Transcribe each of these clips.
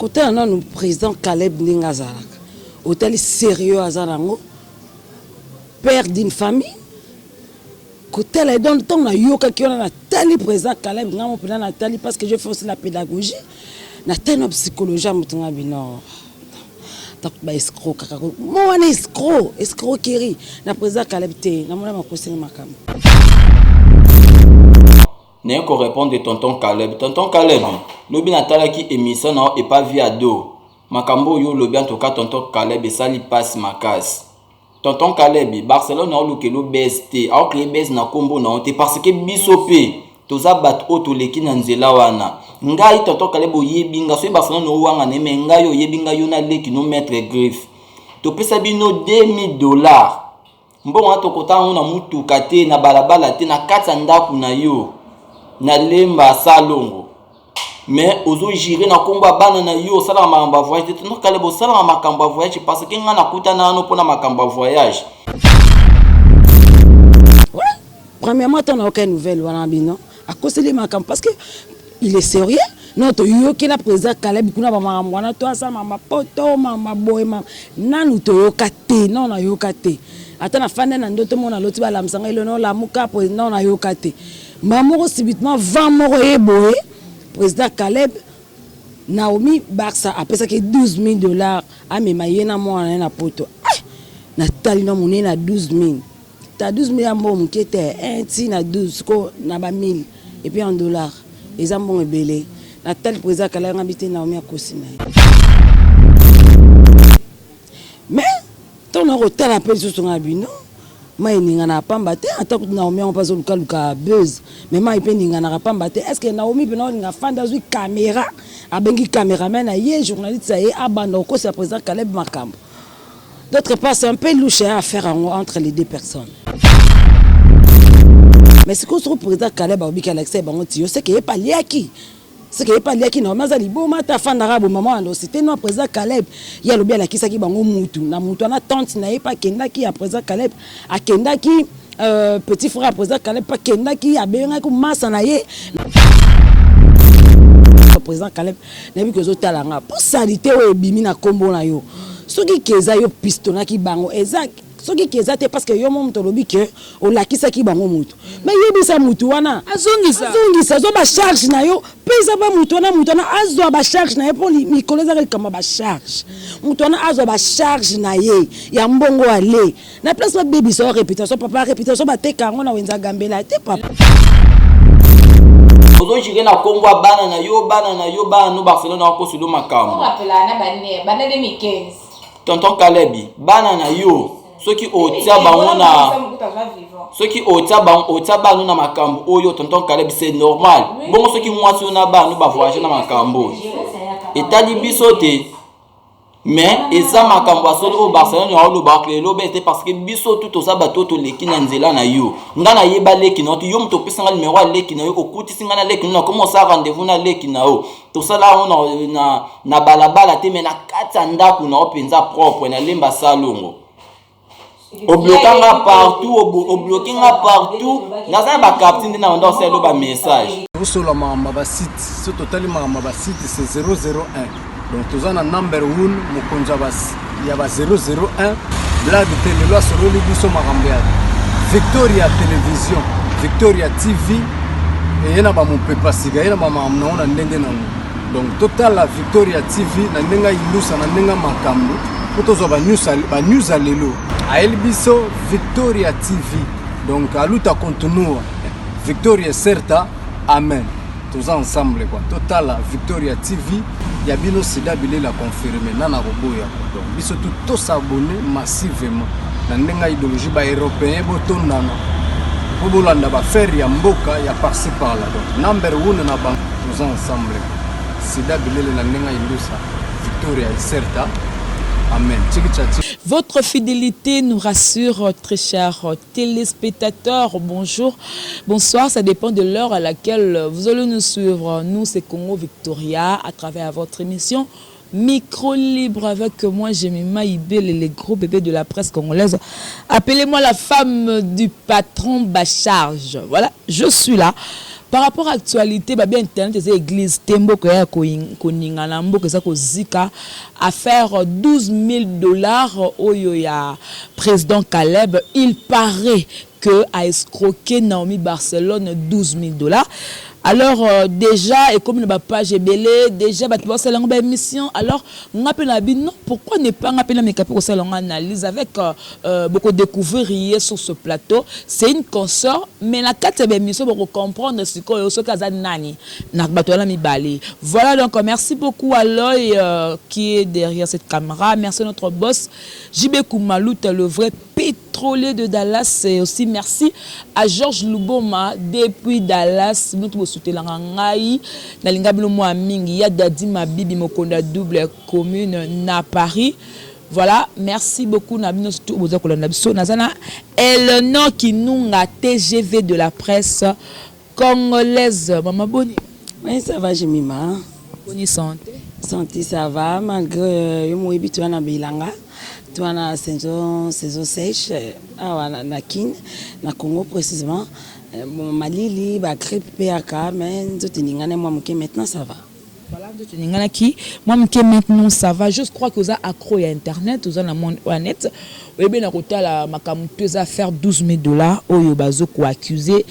Kotala nanu president Caleb ndenge azalaka, otali serieux aza nango, père d'une famille, kotala ye donc tango nayokaki wana natali president Caleb nga moko pena natali parce que je fais aussi la pedagogie, natali na psychologie ya mutu nga bino ba escroc kaka mo wana escroc escroquerie na president Caleb te namona makosi makambo. Naye ko repondre tonton Caleb. Tonton Caleb, lobi natalaki emission na yo epa vie ado. Makambo oyo olobi en tout cas tonton Caleb esali pasi makasi. Tonton Caleb, Barcelone aolukela yo buzz te, ao créer buzz na kombo na yo te parce que biso pe toza bato oyo toleki na nzela wana. Ngai tonton Caleb oyebi nga soki Barcelone owangana ye mais ngai oyebi ngai yo na leki no maître griffe. Topesa bino 2000 dollars. Mbongo wana tokotanga yango na mutuka te, na balabala te, na kati ya ndako na yo na Lemba Salongo. Mais ozo jure na kombo ya bana na yo, osalaka makambo ya voyage te. Tonton Caleb, osalaka makambo ya voyage parce que ngai nakutana nano mpona makambo ya voyage. Ouais, premièrement ntango nayoka nouvelle wana bino akoseli makambo parce que il est sérieux. Non, toyokela président Caleb kuna ba makambo wana to asala mama poto mama boye mama nanu toyoka te. Non, nayoka te ata nafanda na ndoto mona loti balamisa ngai lelo lamuka président nayoka te. Mbala moko subitement vent moko ye boye président Caleb Naomi Barça apesaki 12 000 dollars amema ye na mwana na ye na poto. Eh, natali na monene na 12 000 ta 12 000 ya mbongo moke te, eh, ti na 12 ko na ba 1000 et puis en dollars eza mbongo ebele. Natali président Caleb ngabi te Naomi akosi na ye. Mais ntango na kotala mpe lisusu nga bino mai eninganaka pamba te, ata kutu Naomi yango mpe azolukaluka buzz, mais mai mpe eninganaka pamba te. Est ce que Naomi mpe naolinga fanda azwi caméra, abengi cameraman na ye, journaliste ya ye, abanda kokosela président Caleb makambo? D'autre part, c'est un peu louche à faire entre les deux personnes. Mais sikoyo soko président Caleb alobiki alakisa bango tiyo, c'est que ye mpe aliaki, c'est que ye mpe aliaki. Naomi aza liboma ata afandaka bo mama wana osite no. Président Caleb ye alobi alakisaki bango mutu na mutu wana, tante na ye mpe akendaki ya président Caleb, akendaki petit frère ya président Caleb mpe akendaki, abengaki masa na ye. Président Caleb, nayebi ke ozotala nga mpo saleté oyo ebimi na nkombo na yo. Soki ke eza yo pistonaki bango, eza soki ke eza te, parce que yo mo moto olobi ke olakisaki bango motu, mais yebisa motu wana azongisa. Azongisa, azwa bacharge na yo mpe eza ba motu wana, motu wana azwa bacharge na ye, mpo mikolo ezaka likambo ya bacharge. Motu wana azwa bacharge na ye ya mbongo, ale na place babebisa yo réputation. Papa, réputation bateka yango na wenza gambela te, papa. Ozojure na nkombo ya bana na yo, bana na yo, bana no Barcelone akosolo makambo. Rappela na bane banda 2015. Tonton Kalebi, bana na yo, soki otia bango na soki otia bango, otia bana na makambo oyo, tonton Caleb, c'est normal. Bongo soki mwasi oyo na bana bavoyage na makambo oyo etali biso te, mais eza makambo ya solo oyo Barcelone aoloba lelo be te, parce que biso tu toza bato oyo toleki na nzela na yo. Nga nayeba leki na yo te. Yo moto opesa nga numero ya leki na yo, okutisi nga na leki na yo, nakoma osala rendez-vous na leki na yo, tosala yango na balabala te, mais na kati ya ndako na yo mpenza propre na Lemba Salongo. Obloka nga partout, obloke nga partout, naza na bacapture nde na banda osala yo bamessage. Tosola makambo ya basite. So totali makambo ya basite, c'est 001. Donc toza na number 1, mokonzi ya ba 001 blague te. Lelo asololi biso makambo ya Victoria Télévision, Victoria TV eye na bamopepa sika, ye na bamakambo nango na ndenge nango. Donc totala Victoria TV na ndenge ayindusa, na ndenge makambo, mpo tozwa banews ya lelo. Ayeli biso Victoria TV. Donc a luta continua, victoria certa, amen. Toza ensemble quoi. Totala Victoria TV ya bino. Sida bilela confirme nana koboya. Donc biso tu tosabone massivement na ndenge ya idéologie. Baeuropéen botondana mpo bolanda bafere ya mboka ya par-ci par-là. Donc number one na bango, toza ensemble. Sida bilele na ndenge ya indusa, victoria certa, amen. Tchiki. Votre fidélité nous rassure, très chers téléspectateurs. Bonjour, bonsoir, ça dépend de l'heure à laquelle vous allez nous suivre. Nous, c'est Congo Victoria, à travers votre émission Micro Libre avec moi, Jemima Ibel, les gros bébés de la presse congolaise. Appelez-moi la femme du patron Bacharge. Voilà, je suis là. Par rapport à actualité, babi internet eza église te, mboka ya koningana, mboka eza kozika. Affaire 12 000 $ oyo ya président Caleb, il paraît que a escroqué Naomi Barcelone 12 000 $. Alors déjà ekomi na bapage ebele, déjà bato basala yango baémission. Alors nga mpe na bino, pourquoi ne pas nga mpe nameka mpe kosala yango analyse avec bokodécouvrir ye sur ce plateau. C'est une consœur, mais na kati ya baémission bokocomprendre sikoyo soki aza nani na bato wana mibale. Voilà, donc merci beaucoup à l'oeil qui est derrière cette caméra. Merci à notre boss JB Koumalouta, le vrai pétrolier de Dallas, et aussi merci à Georges Luboma depuis Dallas. Nous tosutelanga ngai, nalinga bino mwa mingi. Ya Dadi Mabibi Mokonda, double commune na Paris. Voilà, merci beaucoup na bino surtout boza kolanda biso. Naza na Eleonore Kinunga, TGV de la presse congolaise. Mama, boni? Oui, ça va, Jemima. Boni santé? Santé, ça va, malgré yo moyebi toza na bilanga, toza na saison sèche awa na Kin, na Congo précisément. Bon, malili, bagrippe mpe yaka, mais nzoto eningani mwa moke, maintenant ça va. Voilà, nzoto eninganaki mwa moke, maintenant ça va. Je crois que oza accro ya internet, oza na monde oya net, oyebi na kotala makambo to eza affaire 12 000 $ oyo bazo koaccuse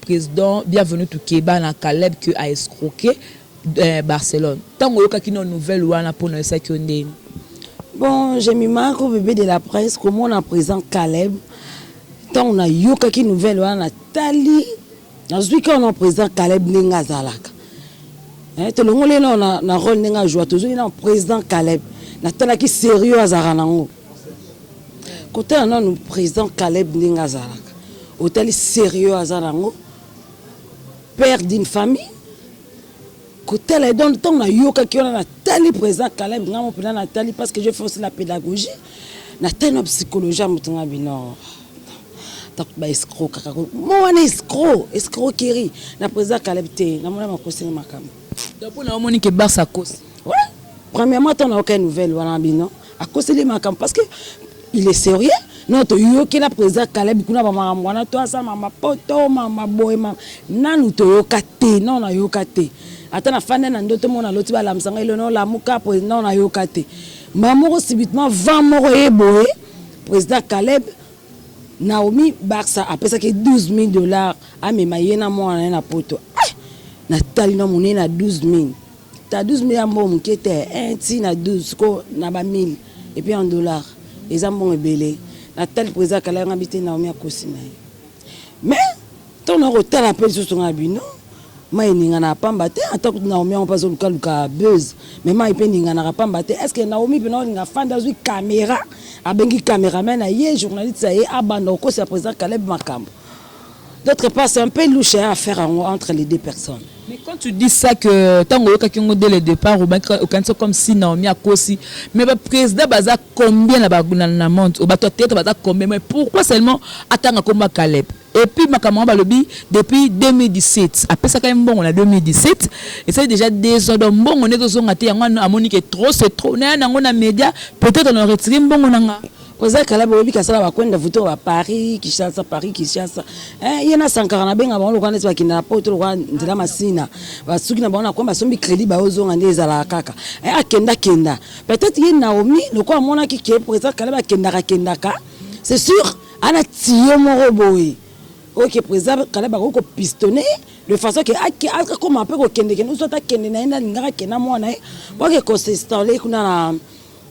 président Bienvenu Tukeba na Caleb que a escroqué Barcelone. Ntango oyokaki na nouvelle wana, mpona esaki yo ndeni? Bon, Jemima, ko bébé de la presse, komona président Caleb, ntango nayokaki nouvelle wana, natali, nazwi kaka na président Caleb ndenge azalaka. Tolongoli ye nao na rôle ndenge ajoua, tozwi na président Caleb, natalaki sérieux azalaka nango. Kotala nanu président Caleb ndenge azalaka, otali sérieux aza nango, père d'une famille. Kotala, donc ntango nayokaki wana, natali président Caleb, nga mo mpena natali, parce que je fais aussi la pédagogie, natali na psychologie ya moto nga bino baescroc kaka mo wana, escroc, escroquerie na président Caleb te. Namona makosinga makambo. Donc mpona omoni ke Barça akosi? Ouais, premièrement, ntango nayoka nouvelle wana, bino akoseli makambo parce que il est sérieux. Non, toyokela président Caleb kuna bamakambo wana to asala mama poto, mama boye, nanu toyoka te. Non, nayoka te. Ata nafandi na ndoto moko, naloti balamisanga elona olamuka, non, nayoka te. Mbala moko, subitement, vent moko ye boye, président Caleb, Naomi Barça apesaki 12 000 $ amema ye na mwana na ye na poto. Natali na monene na 12 000, ta 12 000 ya mbongo moke te, 1 ti na 12 ko na ba 1000 et puis en dollar eza mbongo ebele. Natali président Caleb, nga bi te, Naomi akosi na ye. Mais ntango na kotala mpe lisusu, nga bino mai eninganaka pamba te. Ata kutu Naomi yango mpe azolukaluka buzz, mais mai mpe eninganaka pamba te. Est ce que Naomi mpena olinga fandi, azwi caméra, abengi caméraman na ye, journaliste ya ye, abanda kokosela président Caleb makambo? D'autre part, c'est un peu louche à faire entre les deux personnes. Mais quand tu dis ça, que ntango oyokaki yango dès le départ, okanisi comme si Naomi akosi, mais baprésident baza combien na monde? Bato ya théâtre baza combien? Mais pourquoi seulement atanga komba Caleb? Et puis makambo yango balobi depuis 2017, apesaka ye mbongo na 2017, esali déjà 2 ans. Donc mbongo nde tozonga te. Yango amoni ke trop c'est trop, naya nango na média, peut-être na retire mbongo na nga. Président Caleb, oyebi kasala bakwenda vuto ba Paris Kinshasa, Paris Kinshasa. Ye na Sankara, nabenga bango lokola neti bakenda na poto, lokola nzela masina, basuki na bango na kwamba, basombi crédit, baozonga nde ezalaka kaka. Akendakenda, peut-être ye Naomi lokola amonaki ke président Caleb akendaka kendaka, c'est sûr ana tiyo moko boye. Ok, président Caleb akoki kopistonner de façon ke akoma mpe kokendekende, soit akende na ye nde alingaka akenda mwana ye po ake kos'installer kuna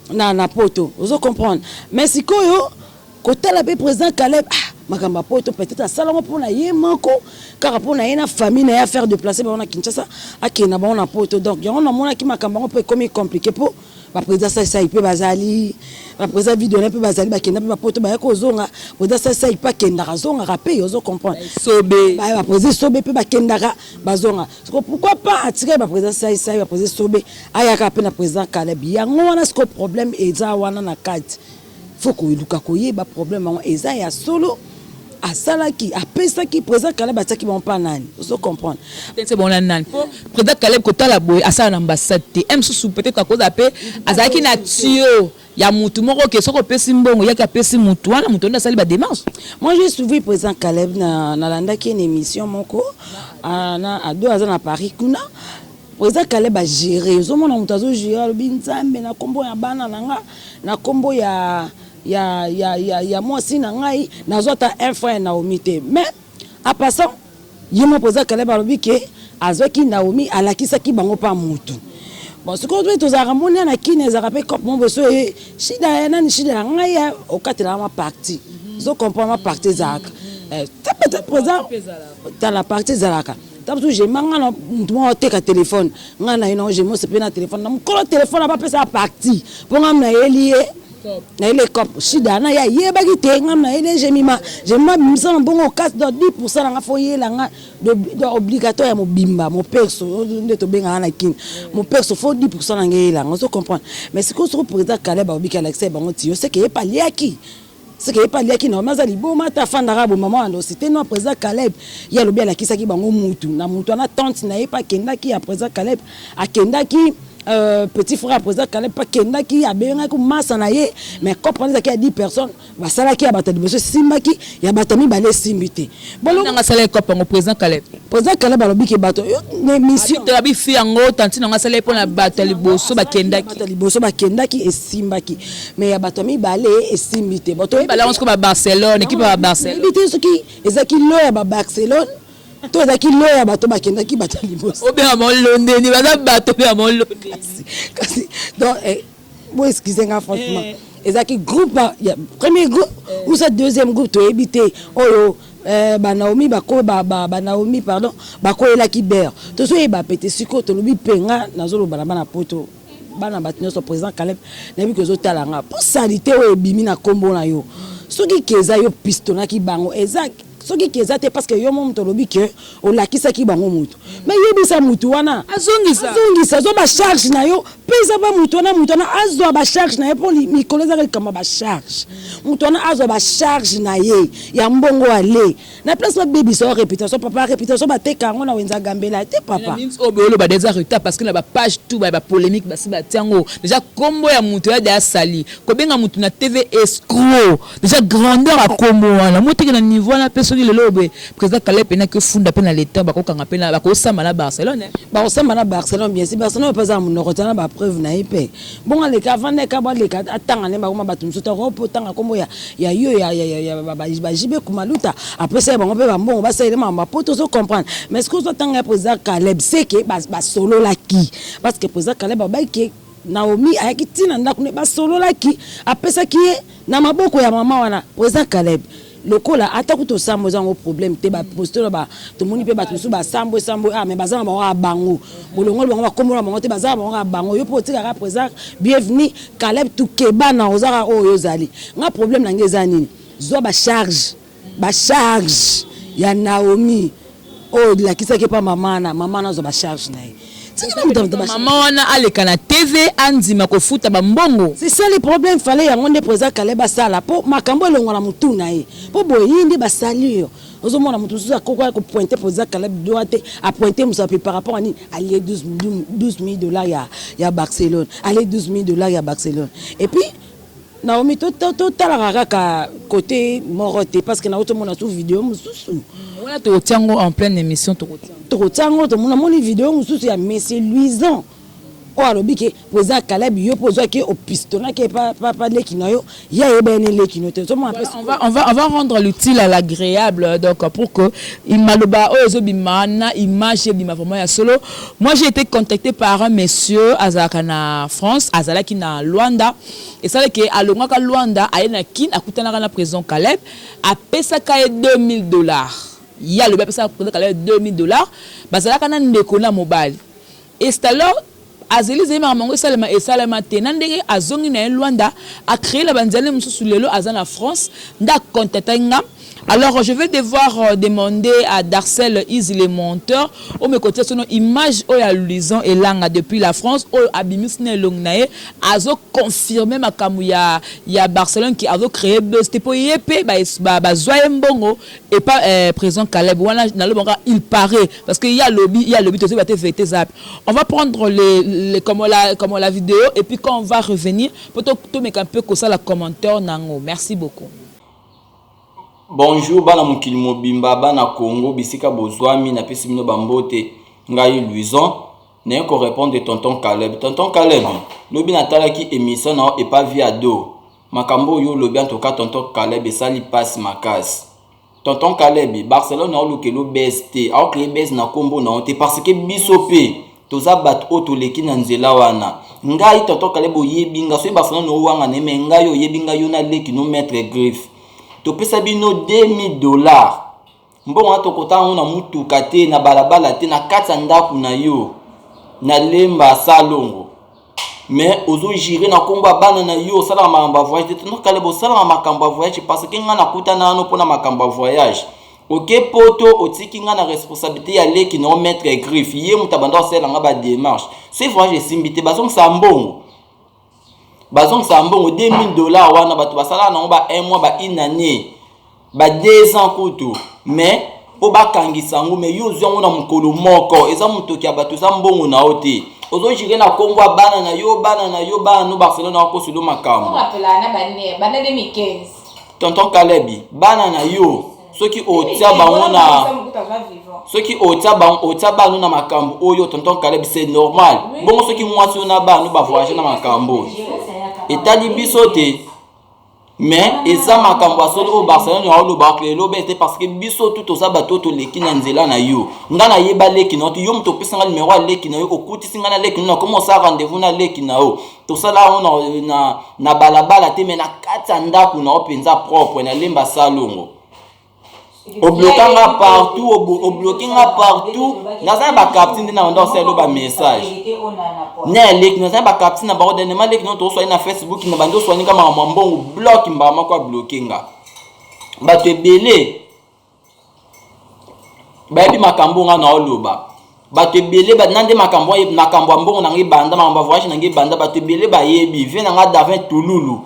na poto, ozo comprendre. Mais sikoyo kotala mpe président Caleb, ah, makambo ya poto, peut-être asalango mpona ye moko kaka, mpona ye na famille na ye, affaire déplacer bango na Kinshasa, akende na bango na poto. Donc yango namonaki makambo yango mpo ekomi compliqué, mpo baprésident Saisai mpe bazali, baprésident Vidone mpe bazali, bakenda mpe bapoto, baya kozonga. Président Saisai mpe akendaka, azongaka mpe, ozo comprendre. Sobe. Baprésident Sobe mpe bakendaka, bazonga. Siko pourquoi pas atikali baprésident Saisai, baprésident Sobe, ayaka mpe na président Caleb? Yango wana siko problème eza wana na kati. Faut koluka koyeba problème yango eza ya solo. Asalaki, apesaki président Caleb, atiaki bango mpa nani, ozo comprendre? Te, bango na nani? Po président Caleb, kotala boye, asala na ambassade te. E mosusu peut-être akozala mpe azalaki na tuyau ya mutu moko ke soki opesi mbongo, yaki apesi mutu wana, mutu wana asali badémarche. Moi, j'ai suivi président Caleb na nalandaki une émission moko na ado aza na Paris kuna. Président Caleb agéré, ozomona moto azogéré, alobi: "Nzambe, na nkombo ya bana na nga, na nkombo ya mwasi na ngai, nazwa ata un franc ya Naomi te." Mais en passant, ye mo président Caleb alobi ke azwaki Naomi, alakisaki bango mpa mutu. Bon, sikoyo mpe tozalaka moni na kini, ezalaka mpe cope mo boso ye shida ya nani, shida ya ngai ya okatelaka ma partie, ozo comprendre? Ma partie ezalaka te, président. Tala, partie ezalaka ta mosusu jema nga na mutu moko oteka telefone, ngai na ye na jema osepe na telefone na mokolo telefone abapesa partie, mpo ngai nayeli ye, nayeli cope shida na ye, ayebaki te. Ngai nayeli Jemima, Jemima bimisa na mbongo kasi do 10 % na nga fo yela nga obligatoire ya mobimba moperso nde tobengaka na kini moperso, fo 10 % na ngai eyelanga, ozo comprendre? Mais sikoyo, soko président Caleb alobiki alakisa ye bango tiyo, seke ye paliaki, seke ye paliaki na aza liboma ata afandaka bo mama wana osite no. Président Caleb ye alobi alakisaki bango mutu na mutu wana, tante na ye mpe akendaki ya président Caleb, akendaki petit frère ya président Caleb mpe akendaki, abengaki masa na ye. Mais comprendre, ezalaki ya 10 personnes, basalaki ya bato ya liboso esimbaki, ya bato ya mibale esimbi te. Nanga asala cope yango, président Caleb? Président Caleb alobi ke bato na émission Abi fi yango, tanti nango asala mpo na bato ya liboso bakendaki. Bato ya liboso bakendaki, esimbaki, mais ya bato ya mibale esimbi te. Bato mibale yango sikoyo, Babarcelone, équipe ya Babarcelone. Yebi te soki ezalaki lo ya Babarcelone to ezalaki lo ya bato bakendaki, bato ya liboso. Obenga molondeni, baza bato obenga molondeni. Kasi donc bo excuse nga, franchement, ezalaki groupe ya premier groupe ou ça deuxième groupe, toyebi te. Oyo banaomi bako banaomi, pardon, bakoyelaki ber, tozoyeba pe te. Sikoyo tolobi mpe nga nazoloba na bana Poto, bana bato nyonso, président Caleb, nayebi ke ozotala nga, mpo saleté oyo ebimi na nkombo na yo, soki ke eza yo pistonaki bango, eza soki ke eza te, parce que yo mo moto olobi ke olakisaki bango motu, mais yebisa motu wana azongisa. Azongisa, azwa bacharge na yo mpe eza ba motu wana, motu wana azwa bacharge na ye, mpo mikolo ezaka likambo ya bacharge. Motu wana azwa bacharge na ye ya mbongo, ale na place babebisa yo réputation. Papa, réputation bateka yango na wenza gambela te, papa. Oyo boyoloba déjà retard, parce que na bapage tout ba bapolémique basi batia yango déjà, nkombo ya moto ya deya asali kobenga motu na TV escroc, déjà grandeur ya nkombo wana moteke na niveau wana. Mpe soki lelo boye président Caleb mpenaki ofunda mpe na leta, bakokanga mpe bakosamba na Barcelone. Bakosamba na Barcelone, bien si Barcelone mpe aza na monoko te na bapreuve na ye mpe. Bongo aleka, avandeka bo aleka, atanga nde bakoma bato mosusu tako mpo otanga nkombo ya yo bajibe kumaluta, apesa ye bango mpe bambongo, basalele makambo po tozo comprendre. Mais ce que ozotanga ya président Caleb, c'est que basololaki, parce que président Caleb abaki Naomi ayaki ntina ndako nde basololaki, apesaki ye na maboko ya mama wana. Président Caleb, lokola ata kuta osambo, eza yango problème te. Baposte tomoni mpe bato mosusu basambo esambo, ah, mais baza na bango ya bango, bolongoli bango, bakombola bango te, baza na bango ya bango. Yo mpo otikaka président Bienvenu Caleb Tukebana, ozaka oyo ozali nga problème na ngai eza nini? Zwa bacharge, bacharge ya Naomi oyo elakisaki mpa mama na mama nazwa bacharge na ye. Mama wana aleka na TV, andima kofuta bambongo. C'est ça le problème. Fallait yango nde président Caleb asala mpo makambo elongwa na motu na ye, mpo boye ye nde basali yo. Ozomona moto mosusu akoki kopointe président Caleb doit te, apointe mosapi par rapport à nini? Alie 12 000 $ ya Barcelone, alie 12 000 $ ya Barcelone. Et puis Naomi, totalaka kaka côté moko te, parce que nauti omona su video mosusu. Wana tokotia yango en pleine émission, tokotia. Tokotia yango. Tomona moni video mosusu ya monsieur Luison oyo alobi ke président Caleb, yo mpo ozwaki, opistonaki pa leki na yo, ye ayeba ye ne leki no te. On va, on va, on va rendre l'utile à l'agréable, donc pour que maloba oyo ezobima na image ebima vraiment ya solo. Moi, j'ai été contacté par un monsieur azalaka na France, azalaki na Luanda. Esalaki alongwaka Luanda, aye na Kine, akutanaka na président Caleb, apesaka ye 2000 $. Ye alobi apesaka président Caleb 2000 $. Bazalaka na ndeko na mobali. Et c'est alors azeli zeli makambo yango esalema, esalema te na ndenge azongi na ye Lwanda, acréé na banzela mosusu. Lelo aza na France, nde acontacte nga. Alors je vais devoir euh, demander à Darcel Iz le monteur oyo mekotia sono image oyo ya Luison Elanga depuis la France oyo abimisi na elongi na ye azo confirmer makambo ya ya Barcelone ki azo créer buzz te po ye pe ba bazwa ye mbongo epa eh, président Caleb wana naloba il paraît parce que ye alobi ye alobi tozoyeba te vérité eza on va prendre les, les, comment la, comment la vidéo et puis quand on va revenir po tomeka mpe kosala commentaire nango. Merci beaucoup. Bonjour bana mokili mobimba, bana Congo bisika bozwami, napesi bino bambote. Ngai Luison, naye korépondre tonton Caleb. Tonton Caleb, lobi natalaki émission na yo epa Viado. Makambo oyo olobi, en tout cas, tonton Caleb, esali mpasi makasi. Tonton Caleb, Barcelone aolukela buzz te, aocréer buzz na nkombo na yo te, parce que biso mpe toza bato oyo toleki na nzela wana. Ngai tonton Caleb, oyebi nga, soki Barcelone owanga na ye, me ngai oyebi ngai, yo naleki no maître Griffe, topesa bino 2000 $. Mbongo wana tokota yango na mutuka te, na balabala te, na kati ya ndako na yo na Lemba Salongo. Mais ozogérer na nkombo ya bana na yo, osalaka makambo ya voyage te. Tonton Caleb, osalaka makambo ya voyage, parce que ngai nakutana wana mpona makambo ya voyage. Oke Poto, otiki ngai na responsabilité ya leki na yo maître Griffe. Ye moto abanda kosalela nga badémarche. So voyage esimbi te, bazongisa mbongo, bazongisa mbongo. 2000 $ wana, bato basalaka nango ba 1 mois, ba une année, ba 2 ans kutu, mais mpo bakangisa yango. Mais yo ozwi yango na mokolo moko. Eza motoki ya bato, eza mbongo na yo te. Ozogérer na nkombo ya bana na yo, bana na yo, bana no. Barcelone akosolo makambo. Tonton Kalebi, bana na yo, soki otia bango na, soki otia bango, otia bana na makambo oyo, tonton Caleb, c'est normal. Bongo soki mwasi oyo na bana bavoyage na makambo oyo etali biso te, mais eza makambo ya solo oyo Barcelone aolobaka lelo be te, parce que biso tu toza bato oyo toleki na nzela na yo. Nga nayeba leki na yo te. Yo moto opesa nga numero ya leki na yo, okutisi nga na leki na yo, nakoma osala rendez-vous na leki na yo. Tosala yango na balabala te, mais na kati ya ndako na yo mpenza propre na Lemba Salongo. Obloquer nga partout, obloquer nga partout. Naza na bacapture nde na banda osala bamessage ne ya leki. Naza na bacapture na bango. Dernièrement, leki no tozoswani na Facebook, na bandi oswani nga makambo ya mbongo, bloc mbala moko abloquer nga. Bato ebele bayebi makambo nga na oloba. Bato ebele na nde makambo makambo ya mbongo na ngai ebanda, makambo ya voyage na ngai ebanda. Bato ebele bayebi vie na nga. Davin Tululu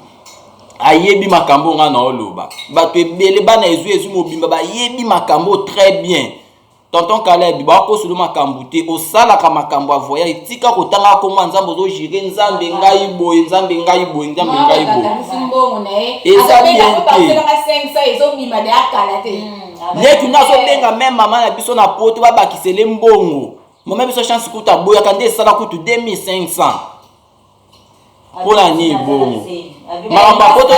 ayebi makambo nga na oloba. Bato ebele, bana ezwi ezwi mobimba, bayebi makambo très bien. Tonton Caleb, bakosolo makambo te. Osalaka makambo ya voyage, tika kotanga kombo ya Nzambe. Ozogérer Nzambe ngai boye, Nzambe ngai boye, Nzambe ngai boye, eza bien te. Leki no azobenga même mama na biso na Poto, babakisele mbongo. Mama biso Chance kutu aboyaka nde esala kutu 2500. Mpona nini bongo makambo ya Poto?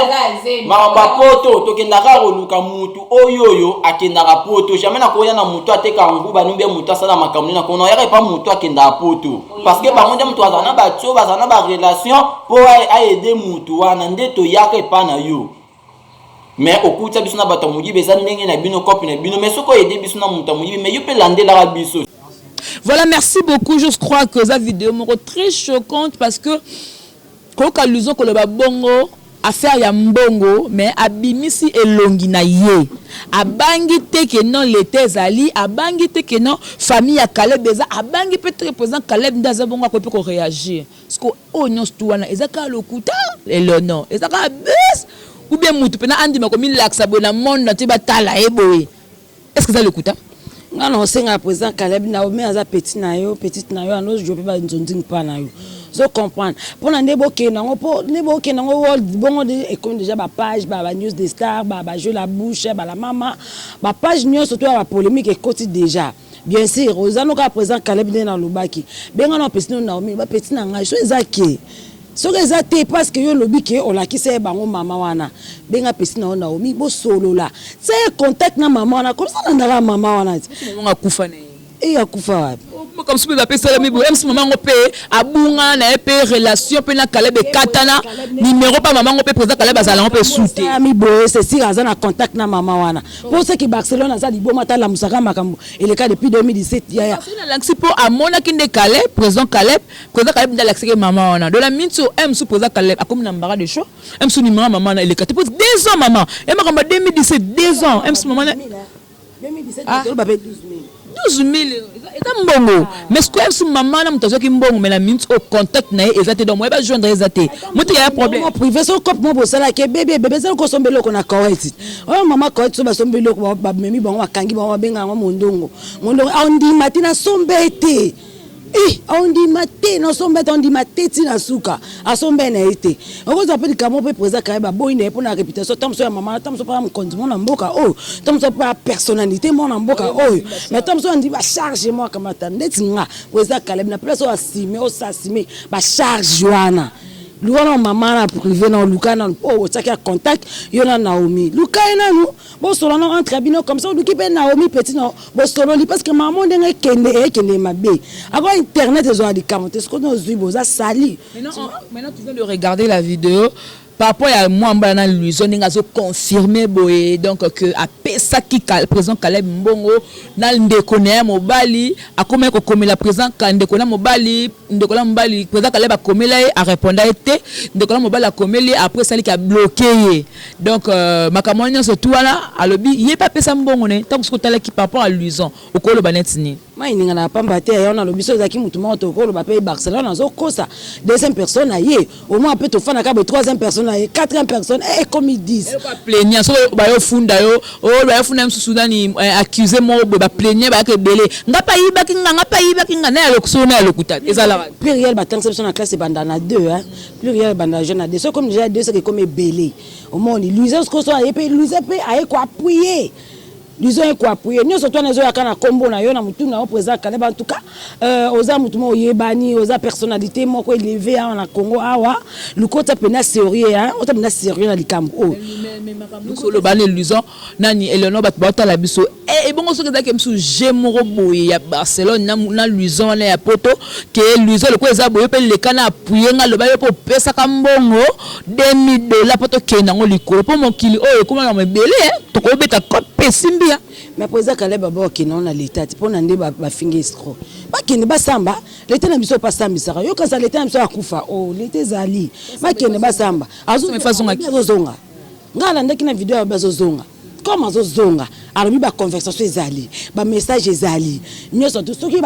Makambo ya Poto, tokendaka koluka mutu oyo oyo akendaka Poto. Jamais nakoya na mutu ateka nguba numbe, mutu asala makambo nini. Nakona oyaka epa mutu akendaka Poto, parce que bango nde mutu azala na batio, bazala na barelation mpo aaider mutu wana. Nde toyaka epa na yo, mais okuta biso na bato ya moyibi. Eza ndenge na bino, cope na bino. Mais soki oaider biso na moto ya moyibi, mais yo mpe landelaka biso. Voilà, merci beaucoup. Je crois que cette vidéo est très choquante parce que koyoka Luison koloba bongo, affaire ya mbongo, mais abimisi elongi na ye, abangi te ke non, leta ezali, abangi te ke non, famille ya Caleb eza, abangi mpe te ke président Caleb nde aza bongo, akoki mpe koréagir. Parce que oyo nyonso tu wana eza kaka lokuta elono, eza kaka buzz ou bien mutu mpena andima komilakisa boye na monde entier, batala ye boye. Est ce que eza lokuta? Nga na osengaka président Caleb, Naomi aza petit na yo, petite na yo, anozwa mpe banzonzi mpa na yo. Ozo comprendre mpona nde bokende yango, mpo nde bokende yango world bongo nde ekomi déjà bapage, banews des stars, bajeu la bouche, bala mama, bapage nyonso to ya bapolémique ekoti déjà. Bien sûr, oza no kaka président Caleb nde nalobaki, benga na bapeti no Naomi, bapeti na ngai. So eza ke soki eza te, parce que yo olobi ke olakisa ye bango mama wana, benga pesi na yo Naomi, bosolola, tia ye contact na mama wana, komisa landaka mama wana ti akufa na ye. E akufa wapi? Makambo mosusu mpe bapesalami boye, msi mama yango mpe abungana na ye mpe relation mpe na Caleb ekatana, numéro mpe mama yango mpe président Caleb azala yango mpe su te. Esalami boye, c'est sûr aza na contact na mama wana, mpo soki Barcelone aza liboma, talamusaka makambo eleka depuis 2017, yaya. Alakisi mpo amonaki nde Caleb, président Caleb, président Caleb nde alakisaki mama wana. De la minute oyo mosusu président Caleb akomi na embarras de choix, mosusu numéro ya mama wana eleka te, mpo 2 ans mama e makambo ya 2017, 2 ans mosusu mama na 2017 bape 12 000. 12 000 eza mbongo, mais sikoyo mosusu mama na moto azwaki mbongo, mais na minute oyo contact na ye eza te, donc moye bajoindre eza te, motika ya problème. Privé so cope mo bosalaki ebebi, ebebe ezali kosomba eloko na Koweït oyo, mama Koweït so basomba eloko, bamemi bango, bakangi bango, babenga yango mondongo. Mondongo aondima te, nasomba te, aondima te, nasomba te, aondima te ntina suka asomba na ye te. Okozwa mpe likambo mpe président Kaye baboyi na ye mpona réputation ta moso ya mama, ta moso mpo ya mokonzi mwana mboka oyo, ta moso mpo ya personnalité mwana mboka oyo, mais ta moso andi bacharge mo akamata ndeti nga président Caleb na place oyo asime osasime bacharge wana. Luka na mama na privé na oluka nanu oyo otiaki ya contact yo na Naomi, luka ye nanu, bosola na entre bino comme ça. Oluki mpe Naomi petit na bosololi, parce que mama ndenge ekende ekende mabe ako internet ezwaka likambo te, soki ozwi boza sali. Maintenant, tu viens de regarder la vidéo par rapport à moi mbala na Luison, ndenge azoconfirme boye, donc que apesaki président Caleb mbongo na ndeko na ye mobali, akomaki kokomela président, ndeko na mobali, ndeko na mobali président Caleb akomela ye, areponda ye te. Ndeko na mobali akomeli ye après, esaliki abloke ye. Donc makambo wana nyonso tu wana alobi ye mpe apesa mbongo ne. Ntango soki otalaki par rapport à Luison, okoloba neti nini? Mai ninga na pamba te ya nalobi so ezalaki motu moko, tokoloba mpe Barcelone azokosa, deuxième personne na ye au moins mpe tofandaka boye, troisième personne na ye, quatrième personne, ekomi 10. Baplaignant soki bayofunda yo, oyo bayofunda mosusu nani, accusé moko boye, baplaignant bayaka ebele, nga mpe ayibaki nga, nga mpe ayibaki nga, na ya lokuso na ya lokuta ezalaka. Pluriel batangisa biso na classe ebanda na 2, pluriel ebanda jeune na 2. So comme déjà 2, soki ekomi ebele, omoni Luise sikoso aye mpe, Luise mpe aye koappuyer, disons ekoappuyer nyonso to wana ezoyaka na nkombo na yo na motu na yo président Caleb. En tout cas, oza motu moko oyebani, oza personnalité moko élevé awa na Congo awa. Luka ota mpena sérieux, ota mpena sérieux na likambo oyo. Oloba na Luison nani Eleonor, bato baotala biso, ebongo soki ezalaki mosusu je moko boye ya Barcelone na Luison wana ya Poto, ke Luison lokola eza boye mpe leka na appuye nga, loba yo mpe opesaka mbongo 2000 dollar mpo tokende yango likolo, mpo mokili oyo ekóma na ebele, tokobeta kote mpe esimbi ya. Mais président Caleb aba okende na leta ti mpona nde bafingi escroc, bakende basamba leta na biso, pasambisaka yo kasi leta na biso akufa o leta ezali, bakende basamba. Azozonga, ngai alandaki na video, bazozonga comme azozonga, alobi baconversation ezali, bamessage ezali nyonso tu. Soki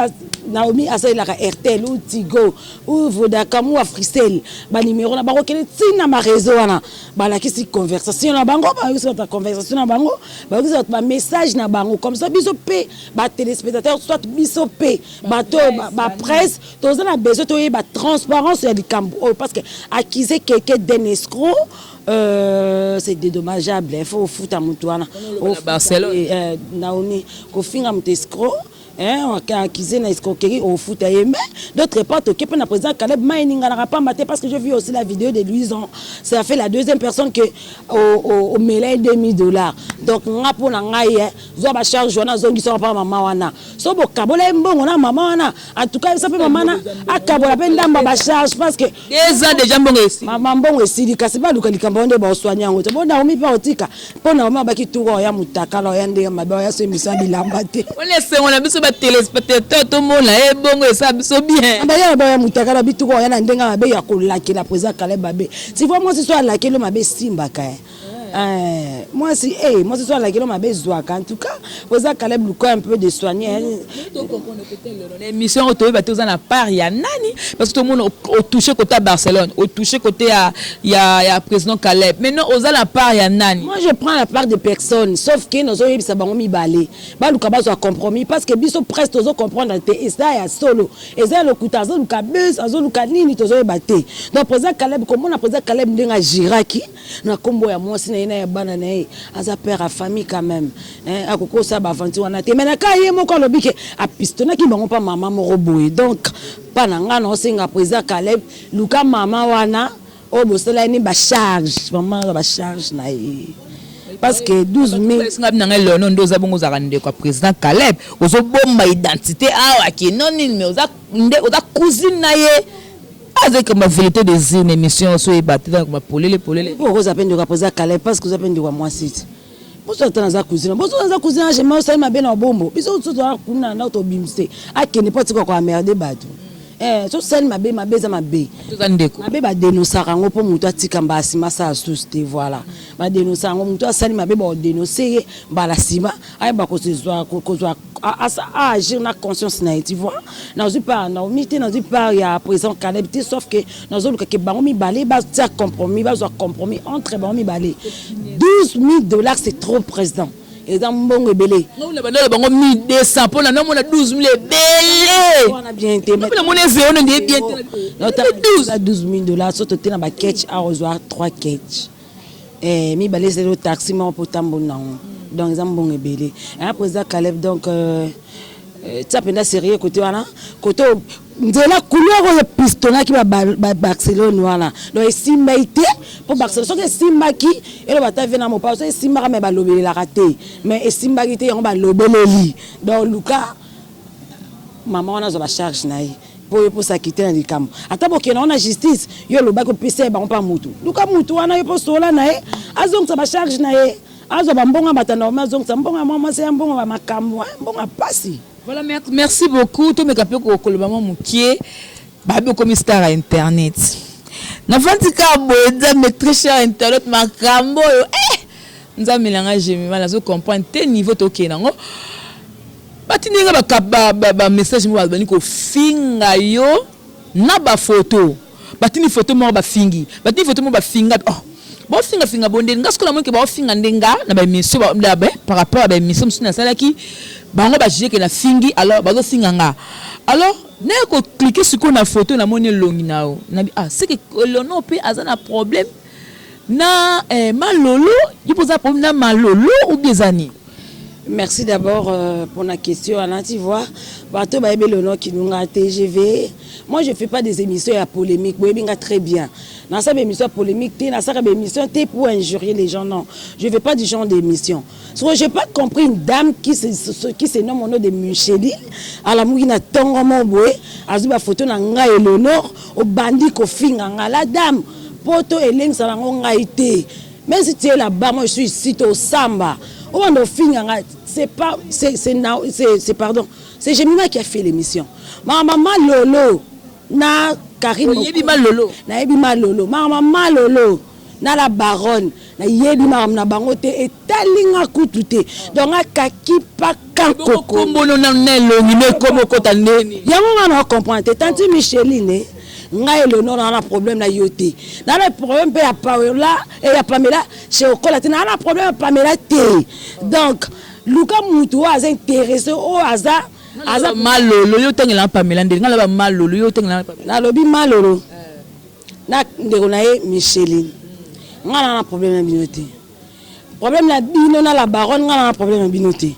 Naomi asalelaka Airtel ou Tigo ou Vodacom ou Africell, banimero na bakokende ntina bareseau wana, balakisi conversation na bango, bayokisi bato baconversation na bango, bayokisi bato bamessage na bango. Comme ça biso mpe batéléspectateur, soit biso mpe bato bapresse, toza na besoin toyeba transparence ya likambo oyo, parce que accuser quelqu'un d'un escroc, c'est dédommageable. Il faut ofuta motu wana. Barcelone. Naomi kofinga moto escroc, accusé na escroquerie, ofuta ye. Mais d'autre part, toke mpe na président Caleb, mai eninganaka pamba te, parce que j'ai vu aussi la vidéo de Louison, ça fait la deuxième personne que omela ye 2000 dollars. Donc nga mpo na ngai, zwa bacharge wana, azongisaka mpa mama wana. So bokabola ye mbongo na mama wana, en tout cas esa mpe mama na akabola mpe ndambo ya bacharge, parce que eza déjà mbongo esili. Mama mbongo esili, kasi baluka likambo wana nde baoswani yango te. Bo Naomi mpe otika mpo Naomi abaki tuka oya motakala, oya ndenge mabe, oya so émission ya bilamba te. Wana esengo na biso batéléspectateur, tomona ye bongo esala biso bien. Baya baya motakala bituka oya na ndenge mabe ya kolakela président Caleb mabe. Tu vois, mwasi so alakeli mabe esimbaka. Mwasi, mwasi so alakeli mabe ezwaka. En tout cas président Caleb, luka un peu de soigner. Na émission oyo toyeba te oza na part ya nani, parce que tomona otouche côté ya Barcelone, otouche côté ya président Caleb, maintenant oza na part ya nani? Moi, je prends la part de personne, sauf ke nazoyebisa bango mibale baluka bazwa compromis, parce que biso presque tozocomprendre te eza ya solo, eza ya lokuta, azoluka bus, azoluka nini, tozoyeba te. Donc président Caleb, komona président Caleb ndenge agiraki na nkombo ya mwasi na ye na ya bana na ye, aza père ya famille quand même, akoki osala baaventure wana te. Mais na ka ye moko alobi ke apistonaki bango mpa mama moko boye. Donc mpa na ngai, naosenga président Caleb, luka mama wana oyo bosala ye ni bacharge, mama aza bacharge na ye. Parce que 12 000. Nga bina ngai Leono nde oza bongo ozalaka ndeko ya président Caleb, ozobomba identité awa ke non nini, mais oza nde oza cousine na ye. Azali kama vérité des urnes, émission so oyeba te kama polele polele. Po okoza mpe ndeko ya président Caleb, parce que oza mpe ndeko ya mwasi te. Boso ata naza cousine, boso naza cousine age, ma osali mabe na obombo biso so toza kuna na tobimisa akende mpo atika koamerde bato. So osali mabe, mabe eza mabe. Toza ndeko. Mabe badenosaka yango mpo moto atika mbala nsima asala susu te. Voilà, badenosa yango. Moto asali mabe, baodenose ye mbala nsima ayeba kozwa kozwa aagir na conscience na ye, tu vois. Nazwi part Naomi te, nazwi part ya président Caleb te, sauf que nazoluka ke bango mibale batia compromis, bazwa compromis entre bango mibale. 12 000 $, c'est trop, président, eza mbongo ebele. Ngomona bandalo bango 1200 mpona namona 12 000 ebele. Wana bien te. Namona ezeo nde bien te. 12 000 $, so tote na baketch awa, ozwa 3 ketch, mibale ezali o taxi moko mpo otamboli nango. Donc eza mbongo ebele aya président Caleb. Donc tia mpenza sérieux kote wana, kote nzela couleur oyo pistonaki Barcelone wana. Donc esimbaki te, mpo Barcelone soki esimbaki eloba ata ve na mopa, soki esimbaka me balobelelaka te, mais esimbaki te, yango balobeleli. Donc luka mama wana azwa bacharge na ye mpo yo mposaki te na likambo. Ata bokende ngo na justice, yo olobaki opesa ye bango mpa mutu. Luka mutu wana, yo mpo sola na ye, azongisa bacharge na ye, azwa bambongo ya bato normal, azongisa mbongo ya mwa mwasi ya mbongo ya makambo, mbongo ya pasi. Voilà, merci beaucoup. Tomeka mpe koloba mwa mokie. Babi okomi star ya internet. Nafandi kaka boye, Nzambe, très cher internet, makambo oyo, eh! Nzambe na nga, Jemima, nazo comprendre te niveau tokende yango. Batindi nga bamessage moko, babandi kofinga yo na bafoto. Batindi foto moko, bafingi, batindi foto moko, bafinga. Oh, bofingafinga bondeli nga. Sikoyo namonike baofinga nde nga na baémission par rapport ya baémission mosusu nasalaki. Bango bajuge ke nafingi, alors bazofinga nga. Alors naye kocliquer sikoyo na foto, namoni elongi na yo. Nabi ah, c'est que Elono mpe aza na problème na Malolo. Yo mpo oza na problème na Malolo ou bien eza nini? Merci d'abord pour la question. Anna, tu vois, bato bayebi Leonor Kinunga TGV. Moi, je fais pas des émissions à polémique. Boyebi nga très bien. Dans cette émission polémique, dans cette émission pour injurier les gens, non. Je fais pas du genre d'émission. So, j'ai pas compris une dame qui se nomme au nom de Micheline. À la mouina tongo mon boé, azui ba photo na nga Eleonore, au bandi ko finga nga la dame. Poto elengisa nango ngai te. Même si tu es là-bas, moi je suis ici au Samba. Obanda ofinga nga, c'est pas c'est pardon, c'est Jemima qui a fait l'émission. Ma maman Lolo na Karine. Oyebi Malolo? Nayebi Malolo. Ma maman Lolo na la baronne, nayebi makambo na bango te, etalinga kutu te. Donc akaki paka koko. Kombono nanu na elongi no ekoma okota ndeni? Yango nga na comprendre te. Tanti Micheline, ngai Eleonore naa na problème na yo te, naa na problème mpe ya Paola, ya Pamela chez okola te, naa na problème ya Pamela te. Donc luka mutu oyo aza intéressé, oyo aza Malolo, yo otangela Pamela ndeni? Ngai naloba Malolo, yo otangela Pamela. Nalobi Malolo na ndeko na ye Micheline. Ngai naa na problème na bino te. Problème na bino na la baronne, ngai naa na problème na bino te.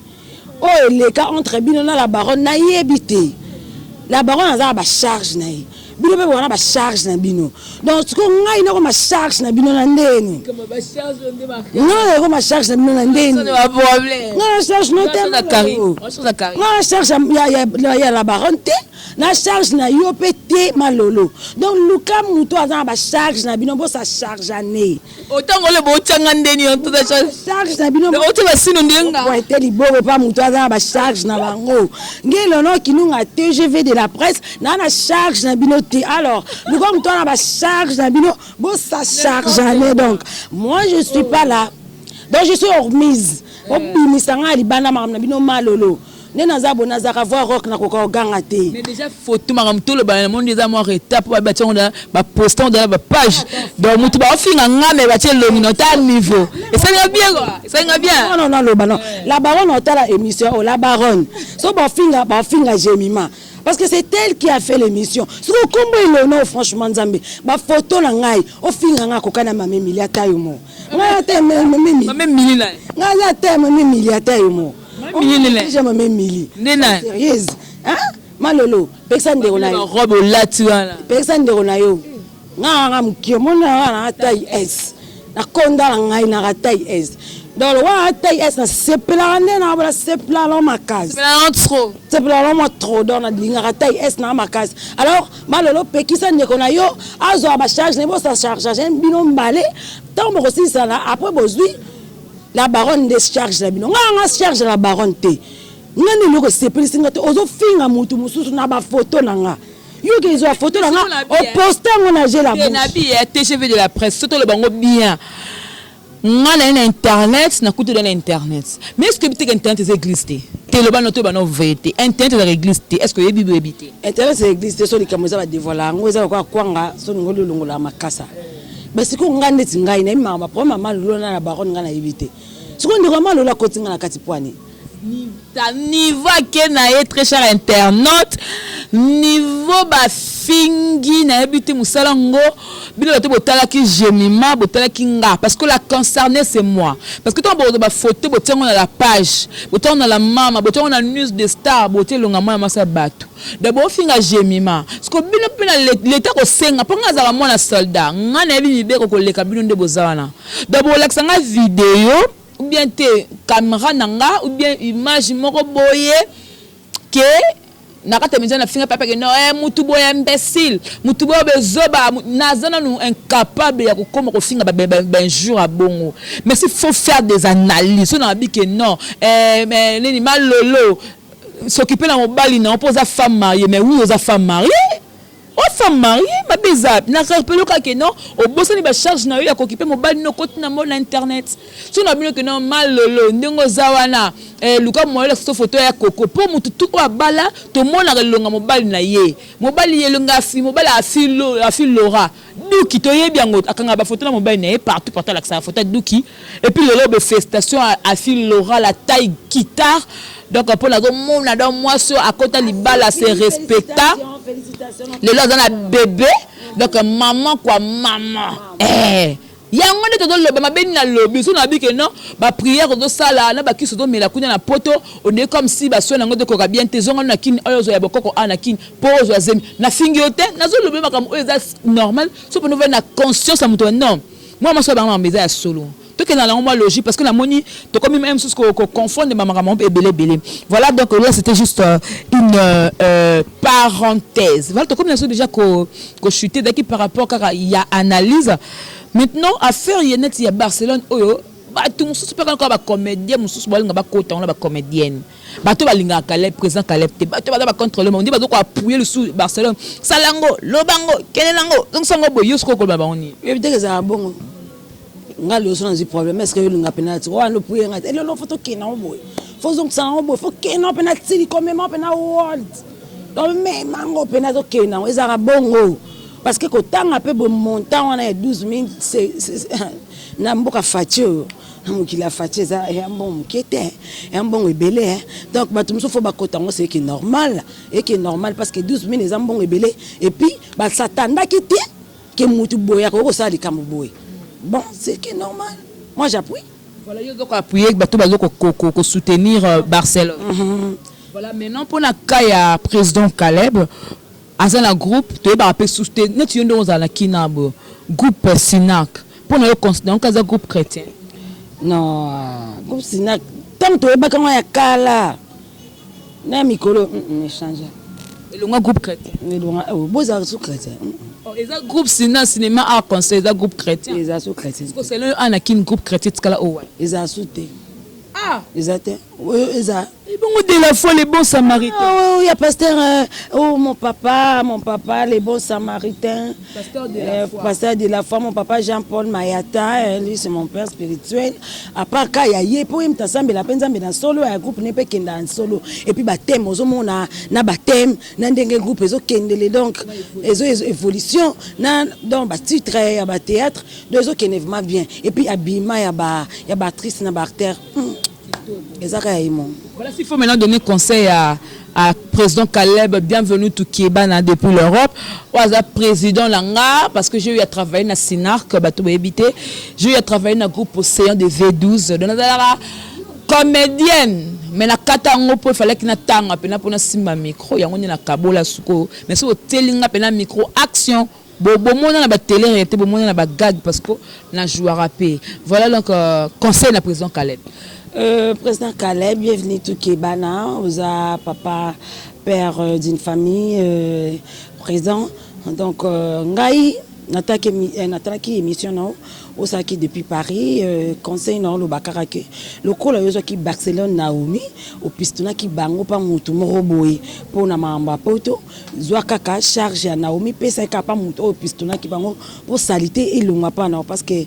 Oyo eleka entre bino na la baronne, nayebi te. La baronne aza na bacharge na ye, bino mpe wana bacharge na bino. Donc sikoyo ngai nakoma charge na bino na ndeni? Ngai nakoma charge na bino na ndeni? Ngai na charge no te. Ngai na charge ya la baronne te, na charge na yo mpe te, Malolo. Donc luka moto aza na bacharge na bino, bosa charge ane. Otango oloba otyanga ndeni yo? Charge na bino. Otya basino ndenga. Pointe liboko pa moto aza na bacharge na bango. Nge Elono Kinunga TGV de la presse naa na charge na bino te. Alors luka moto aza na bacharge na bino, bosa charge ane. Donc moi je suis pas là, donc je suis hormise. Obimisa ngai libanda makambo na bino. Malolo nde naza boye, nazalaka voix rauque, nakoka koganga te. Mais déjà photo, makambo toloba na mondi eza mwa retard mpo batia ngo, baposte ngo dans bapage. Donc motu baofinga nga, me batie elongi na ota niveau, esalinga bien quoi, esalinga bien. Non, naloba non. La baronne otala émission oyo, la baronne, so bafinga, bafinga Jemima parce que c'est elle qui a fait l'émission. Soki okombo Elono, franchement, Nzambe, bafoto na ngai ofinga ngai akoka na mama Emili ata yo mo. Ngai ata mama Emili. Mama Emili na ngai aza ata mama Emili ata yo mo. Mama Emili. Nde na sérieuse, hein? Malolo, pekisa ndeko na yo. Robe olati wana. Pekisa ndeko na yo. Nga nga mokie, omona nga na taille S, nakonda na ngai naka taille S. Donc lokola taille S, nasepelaka nde na nasepelaka nango makasi, sepelaka nango mwa trop. Donc nalingaka taille S nanga makasi. Alors malolo, pekisa ndeko na yo azwa bacharge na ye, bosa charge bino mbale. Ntango bokosilisana, après bozwi la baronne nde charge na bino. Nga nga charge la baronne te. Nga nde eloko esepelisi nga te, ozofinga motu mosusu na bafoto na nga. Yoki ezwa foto na nga, oposte yango na je la bouche. TGV de la presse, soki toloba yango bien, nga na ye na internet, nakuti na internet. Mais est ce que oyebi te ke internet eza église te? Te, loba no, toyeba no vérité, internet ezaka église te. Est ce que oyebi? Boyebi te? Internet eza église te. So likambo eza, badévoiler yango, eza lokola kwanga. So lingo lolongola makasa, basikoyo nga ndeti ngai nayebi makambo problème ya Malolo na baronne, ngai nayebi te. Sikoyo ndeko ya Malolo akoti nga na kati pwani. Ta niveau ake na ye, très cher internaute, niveau bafingi, nayebi te mosala ngo. Bino bato botalaki Gemima, botalaki nga, parce que la concernée, c'est moi. Parce que ntango bokozwa bafoto, botiango na la page, botiango na la mama, botiango na news de star, botie elonga mwana mwasi ya bato. D'abord ofinga Gemima, parce que bino mpe na leta kosenga mpo nga azalaka mwana soldat, nga nayebi mibeko koleka bino nde boza wana. D'abord olakisa nga video ou bien te, caméra na nga ou bien image moko boye ke na kati ya media nafinga papa ke non, eh, mutu boye imbécile, mutu boye bezoba. Naza nanu incapable ya kokóma kofinga bainjure ya bongo. Mais s'il faut faire des analyses, so nabi ke non, eh, mais nini, Malolo s'occuper na mobali na mpo oza femme mariée. Mais oui, oza femme mariée, o femme mariée mabe eza na rappeler kaka ke non, obosani bacharge na yo ya kokipe mobali no, okoti na mo na internet. So na bino ke non, Malolo, ndenge oza wana, eh, luka moyela so foto ya koko mpo motu tu oyo abala, tomonaka elonga mobali na ye. Mobali ye elonga afi mobali afi Lora Duki, toyebi yango, akanga bafoto na mobali na ye partout partout, alakisaka foto ya Duki. Et puis lelo bafélicitation afi Lora la taille guitare. Donc mpo nazomona, donc mwasi oyo akota libala, se respecta, lelo aza na bébé. Donc maman kwa mama, eh. Yango nde tozoloba mabe nini? Nalobi so nabi ke non, baprière ozosala na bakisi ozomela kuna na poto, ondeye comme si basoin yango tokoka bien te. Ezonga na Kini oyo ozwa ya bokoko a na Kini mpo ozwa zemi. Nafingi yo te, nazoloba makambo oyo eza normal. So mpona ovai na conscience ya moto, non, mwa mwasi oyo bango makambo eza ya solo, tokenda nango mwa logique, parce que namoni tokomi même mosusu koconfondre bamakambo ebele ebele. Voilà, donc là c'était juste une parenthèse. Voilà, tokomi na so déjà kochuter daki par rapport kaka ya analyse. Maintenant, affaire ye neti ya Barcelone oyo, bato mosusu mpe kaka bacomédien mosusu balinga bakota wana, bacomédienne, bato balingaka Caleb, président Caleb te, bato baza bacontrôle nde bazokoappuyer lisusu Barcelone. Sala yango, loba yango, kende nango, zongisa yango boye. Yo sikoyo koloba bango nini? Oyebi teke ezala bongo. Nga liboso nazwi problème, est ce que yolinga mpena ti wana opuye nga te? Elelo fo tokende yango boye, fo zongisa yango boye, fo kende yango mpena tili komema mpena world, tomema yango mpena, tokende yango. Ezalaka bongo parce que kotanga mpe bomontant wana ya 12 000 na mboka Faci oyo, na mokili ya Faci, eza ya mbongo moke te, ya mbongo ebele. Donc bato mosusu fo bakota yango, c'est eke normal, eke normal, parce que 12 000 eza mbongo ebele. Et puis basatandaki te ke mutu boye akoki kosala likambo boye. Bon, c'est que normal, moi j'appuie. Voilà, yo ozoko appuyer bato bazo kosoutenir Barcelone. Voilà, maintenant mpona cas ya président Caleb, aza na groupe, toyebaka mpe susu te neti yo ndenge ozala na kina boye, groupe Sinac, mpona yo considère aza groupe chrétien? Non, groupe Sinac, ntango toyebaka yango ya kala na mikolo échange. Elongwa groupe chrétien? Elongwa, bozala su chrétien. Eza groupe Sina, cinéma art conseil, eza groupe chrétien. Eza su chrétien. Selon yo, ana Kini, groupe chrétien tikala oyo wana? Eza su te. Ah, eza te, oyo eza. Ebongo de la foi, les bons samaritains? Oh, ya pasteur, oh, mon papa, mon papa, les bons samaritains. Pasteur de la foi. Pasteur de la foi, mon papa Jean-Paul Mayata, lui c'est mon père spirituel. À part ka ya ye po ye mutu asambela mpe Nzambe na solo ya groupe ne mpe ekenda na solo. Et puis bathème, ozomona na bathème na ndenge groupe ezokendele, donc ezo évolution na donc batitre ya bathéâtre, donc ezokende vraiment bien. Et puis abima ya ba ya baactrice na baacteur, eza kaka ya ye mo. Voilà, s'il faut maintenant donner conseil à président Caleb, bienvenue Toukebana depuis l'Europe. Oaza président Langa, parce que j'ai eu à travailler dans Sinarc, bato évité. J'ai eu à travailler dans le groupe Océan de V12. Donc, la comédienne. Mais na kata yango po il fallait que na tanga pena pona simba micro yango ni na kabola suko. Mais so telinga pena micro action. Bo bomona na ba tele realite bomona na ba gag parce que na jouaka pe. Voilà donc conseil na president Caleb. President Caleb bienvenue Tukebana oza papa père d'une famille president donc ngai natalaki emission na yo osalaki depuis Paris conseil na yo oloba kaka ke lokola yo ozwaki Barcelone Naomi opistonaki bango pa mutu moko boye mpo na makambo ya poto Zwa kaka charge ya Naomi pesa ye kaka pa mutu oyo pistonaki bango po salite elongwa pa nao parce que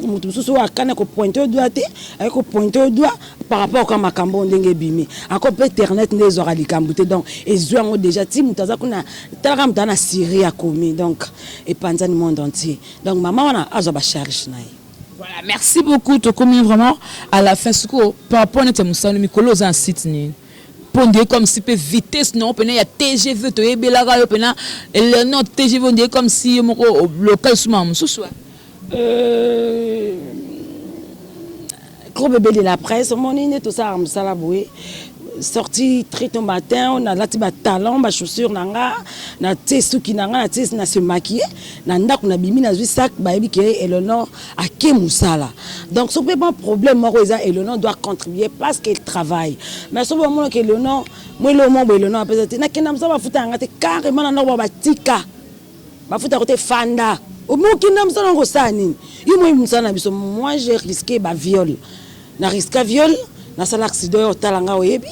mutu mususu oyo akani ko pointe yo doigt te aye ko pointe yo doigt par rapport ka makambo oyo ndenge ebimi ako pe internet nde ezwaka likambo te donc ezwi yango dejà ti mutu aza kuna tala kaka mutu aza na Syrie akomi donc epanzani monde entier donc mama wana azwa ba charge na ye. Voilà merci beaucoup tokomi vraiment à la fin sikoyo par rapport neti ya mosala mikolo oza na site nini? Po on dirait comme si pe vitesse na yo pena ya TGV toyebelaka yo pena Eleonore TGV on dirait comme si yo moko o bloka lisusu makambo mosusu hein. Euh, gros bébé de la presse omoni nde tosalaka mosala boye sorti très tôt matin nalati ba talons ba chaussures na nga natie suki na nga natie na se maquiller na ndako nabimi nazwi sac bayebi ke Eleonore ake musala donc soki pe ba problème moko eza Eleonore doit contribuer parce qu'elle travaille mais soki bamona ke Eleonore mwa eloko moko boye Eleonore apesa te nakenda mosala bafuta yanga te carrément na ndako batika bafuta ko te fanda okenda mosala yango kosala nini yo moyebi mosala na biso moi j'ai risqué ba viol na risqua viol nasala accident oyo otala nga oyebi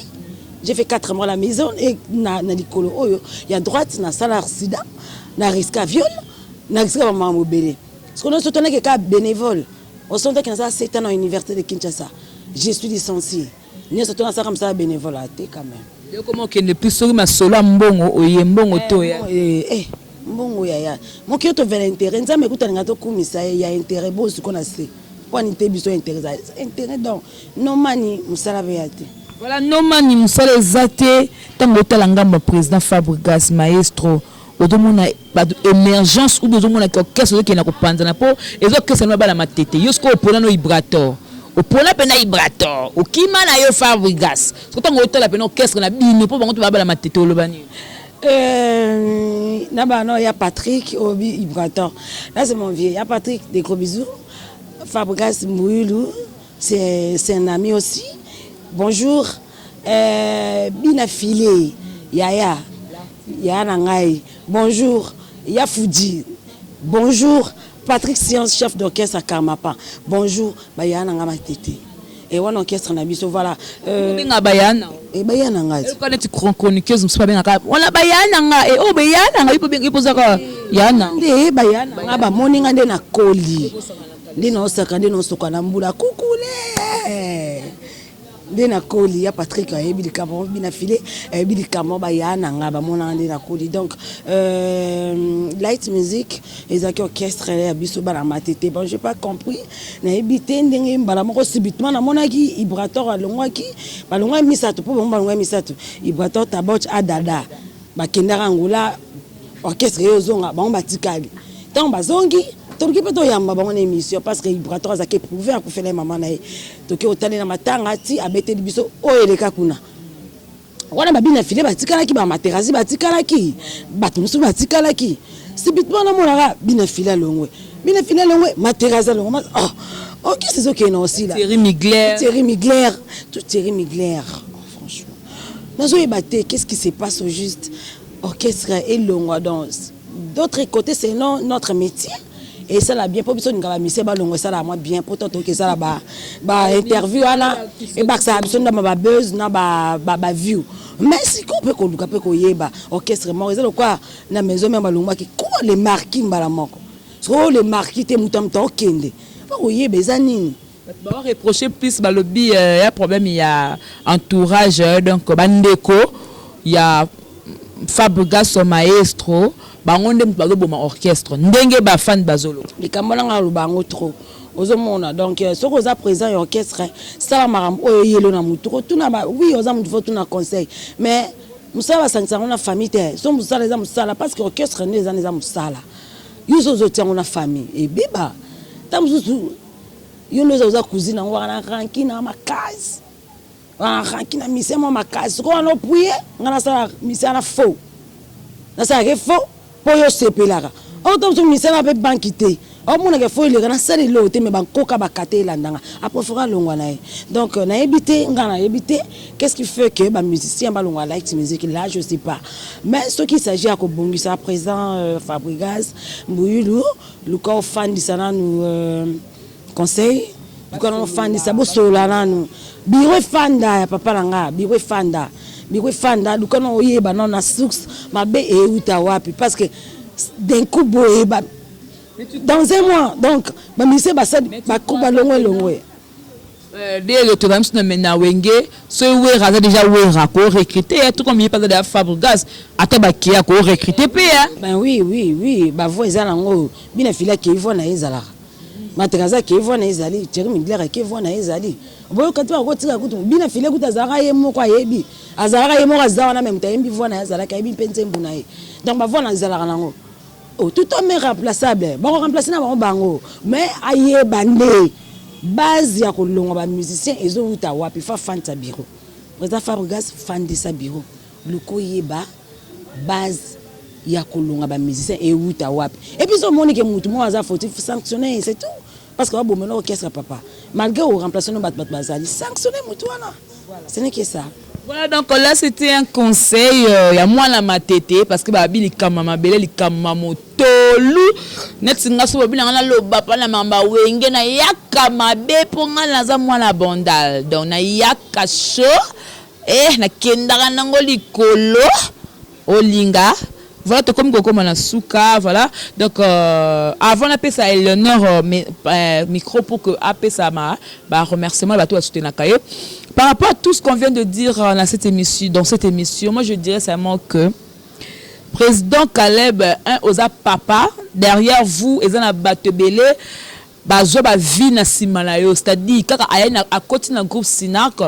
j'ai fait 4 mois à la maison et na, na likolo oyo ya droite nasala accident na risqua viol na risqua bamakambo ebele Sikoyo nionso to nake kaka benevole osondaki naza 7 ans na universite de Kinshasa je suis licencie nionso to nasalaka mosala benevole te quand même. Yo koma okende plus soki masolo ya mbongo oye mbongo to ya. Eh, eh mbongo yaya moki yo tovela interet nzambe kutu alinga tokumisa ye ya interet bo siko na se mpo ani te biso interet eza interet donc no money mosala mpe ya te. Voilà no money mosala eza te tango otala ngambo ya president Fabregas maestro Ozo mona batu emergence ou bien ozo mona ke orchestre ezo kende na kopanzana po eza orchestre na bana matete yo sikoyo opona no ibrator opona pena ibrator okima na yo fabrigas sikoyo tango otala pena orchestre na bino po bango to ba bana matete oloba nini? Euh, na bana ya Patrick obi Ibrator. Là c'est mon vieux. Ya Patrick, des gros bisous. Fabregas Mbuyulu, c'est c'est un ami aussi. Bonjour. Euh, Bina Filet, Yaya. Yaya na ngai. Bonjour. Ya Fuji. Bonjour. Patrick Science, chef d'orchestre à Karmapa. Bonjour. Ba yaya na ngai matete. Et wana orchestre na biso voilà. Euh, Benga ba yaya na. Et ba yaya na ngai. Eluka neti chroniqueuse mosusu babengaka wana ba yaya na nga e oyo ba yaya na nga yo pozaka yaya na. Nde ba yaya na nga bamoni nga nde nakoli. Nde naosaka nde naosoka na mbula kukule. Nde na koli ya Patrick ayebi likambo bina filet ayebi likambo ba ya na nga ba mona nde na koli donc euh, light music ezalaki orchestre ya biso bana matete bon j'ai pas compris nayebi te ndenge mbala moko subitement namonaki Ibrator alongwaki balongwaki misato mpo bango balongwaki misato Ibrator Taboch Adada Bakendaka Angola orchestre eye ozonga bango batikali tango bazongi toluki pe toyamba bango na emission parce que Ibrator azalaki eprouve akufela ye mama na ye toke kotali na matanga ti abeteli biso oyo eleka kuna wana babina file batikalaki ba materasi batikalaki bato mosusu batikalaki subitement namonaka bina file alongwe bina file alongwe materasi alongwe oh, orchestre ezokende na osila Thierry Migler Thierry Migler tout Thierry Migler Nazoyeba te qu'est-ce qui se passe au juste orchestre elongwa donc d'autre côté c'est non notre métier esala bien mpo biso olinga bamisie balongwa esalaka mwa bien mpo to toki esala ba, ba interview wana ebakisaka biso ndamba ba buzz na ba, ba, ba view mais sikoyo mpe koluka mpe koyeba orchestre moko eza lokola na maison meme balongwaki ko le marquis mbala moko sikoyo le marquis te moto ya moto akokende mpo koyeba eza nini Batu bao reprocher plus balobi ya problème ya entourage donc ba ndeko ya Fabregas maestro bango nde mutu bazo boma orchestre ndenge ba fan bazo loba. Likambo wana nga naloba yango trop ozo mona donc soki oza president ya orchestre sala makambo oyo eyelo na mutu kotuna ba oui oza mutu faut otuna conseil mais musala basangisa yango na famille te so musala eza musala parce que orchestre nde eza eza musala yo soki ozo tia yango na famille ebeba tango mosusu Yo nde oza cousine yango wana rancune na makasi wana rancune na mise mwa makasi sikoyo wana opuye nga nasala mise wana faux nasalaka ye faux mpo yo osepelaka. Oyo to mosusu misala mpe banki te, omonaka fo eleka nasala eloko te, me bankoka bakate elandanga, apréféré alongwa na ye. Donc nayebi te, nga nayebi te qu'est-ce qui fait que bamusicien balongwa Light Music. Là, je sais pas, mais soki il s'agit ya kobongisa, président Fabregas Mbuyulu, luka ofandisa nanu conseil, luka nanu ofandisa, bosolola nanu, bureau efanda ya papa na nga, bureau efanda, bureau efanda, luka nanu oyeba nanu na source mabe euta wapi, parce que d'un coup boye, dans un mois, donc bamusicien basali balongwe elongwe. Dès tozali mosu na Wenge, soki Wera aza déjà, Wera korecruter ya tout comme ye mpe aza déjà, Fabregas ata bakei akorecruter mpe ya. Ben oui, bavoix eza nango. Bina fili akei, voix na ye ezalaka. Mateka aza akei, voix na ye ezali. Thierry Mugler akei, voix na ye ezali. Boyoka te, bakotika kutu bina fili kutu azalaka ye moko, ayebi, azalaka ye moko, aza wana. Me moto ayembi, voix na ye azalaki, ayebi mpe nzembo na ye. Donc bavoix na ezalaka nango. Oh, tout homme est remplaçable, bakoremplace na bango bango, mais ayeba nde base ya kolongwa bamusicien ezowuta wapi. Fa fandisa bureau, président Fabregas, fandisa bureau, luka oyeba base ya kolonga bamusicien ewuta wapi. Et puis omoni ke mutu moko aza fautif, sanctionner, c'est tout, parce que babomela orchestre papa, malgré oremplace no bato, bato bazali, sanctionner mutu wana, ce n'est que ça. Voilà, donc là c'était un conseil ya mwana Matete, parce que babi likama mabele, likama motolu neti nga. So babi na nga naloba mpa na mamba Wenge, nayaka mabe mpo nga naza mwana Bandal, donc nayaka chaud eh, nakendaka nango likolo olinga. Voilà, tokomi kokóma na suka. Voilà, donc avant napesa Éléonore micro pour que apesa ma baremerciement bato basoutenaka ye par rapport à tout ce qu'on vient de dire dans cette émission, dans cette émission, moi je dirais seulement que président Caleb, un oza papa, derrière vous eza na bato ebele bazwa bavie na nsima na yo, c'est-à-dire kaka ayai akoti na groupe Cinarc,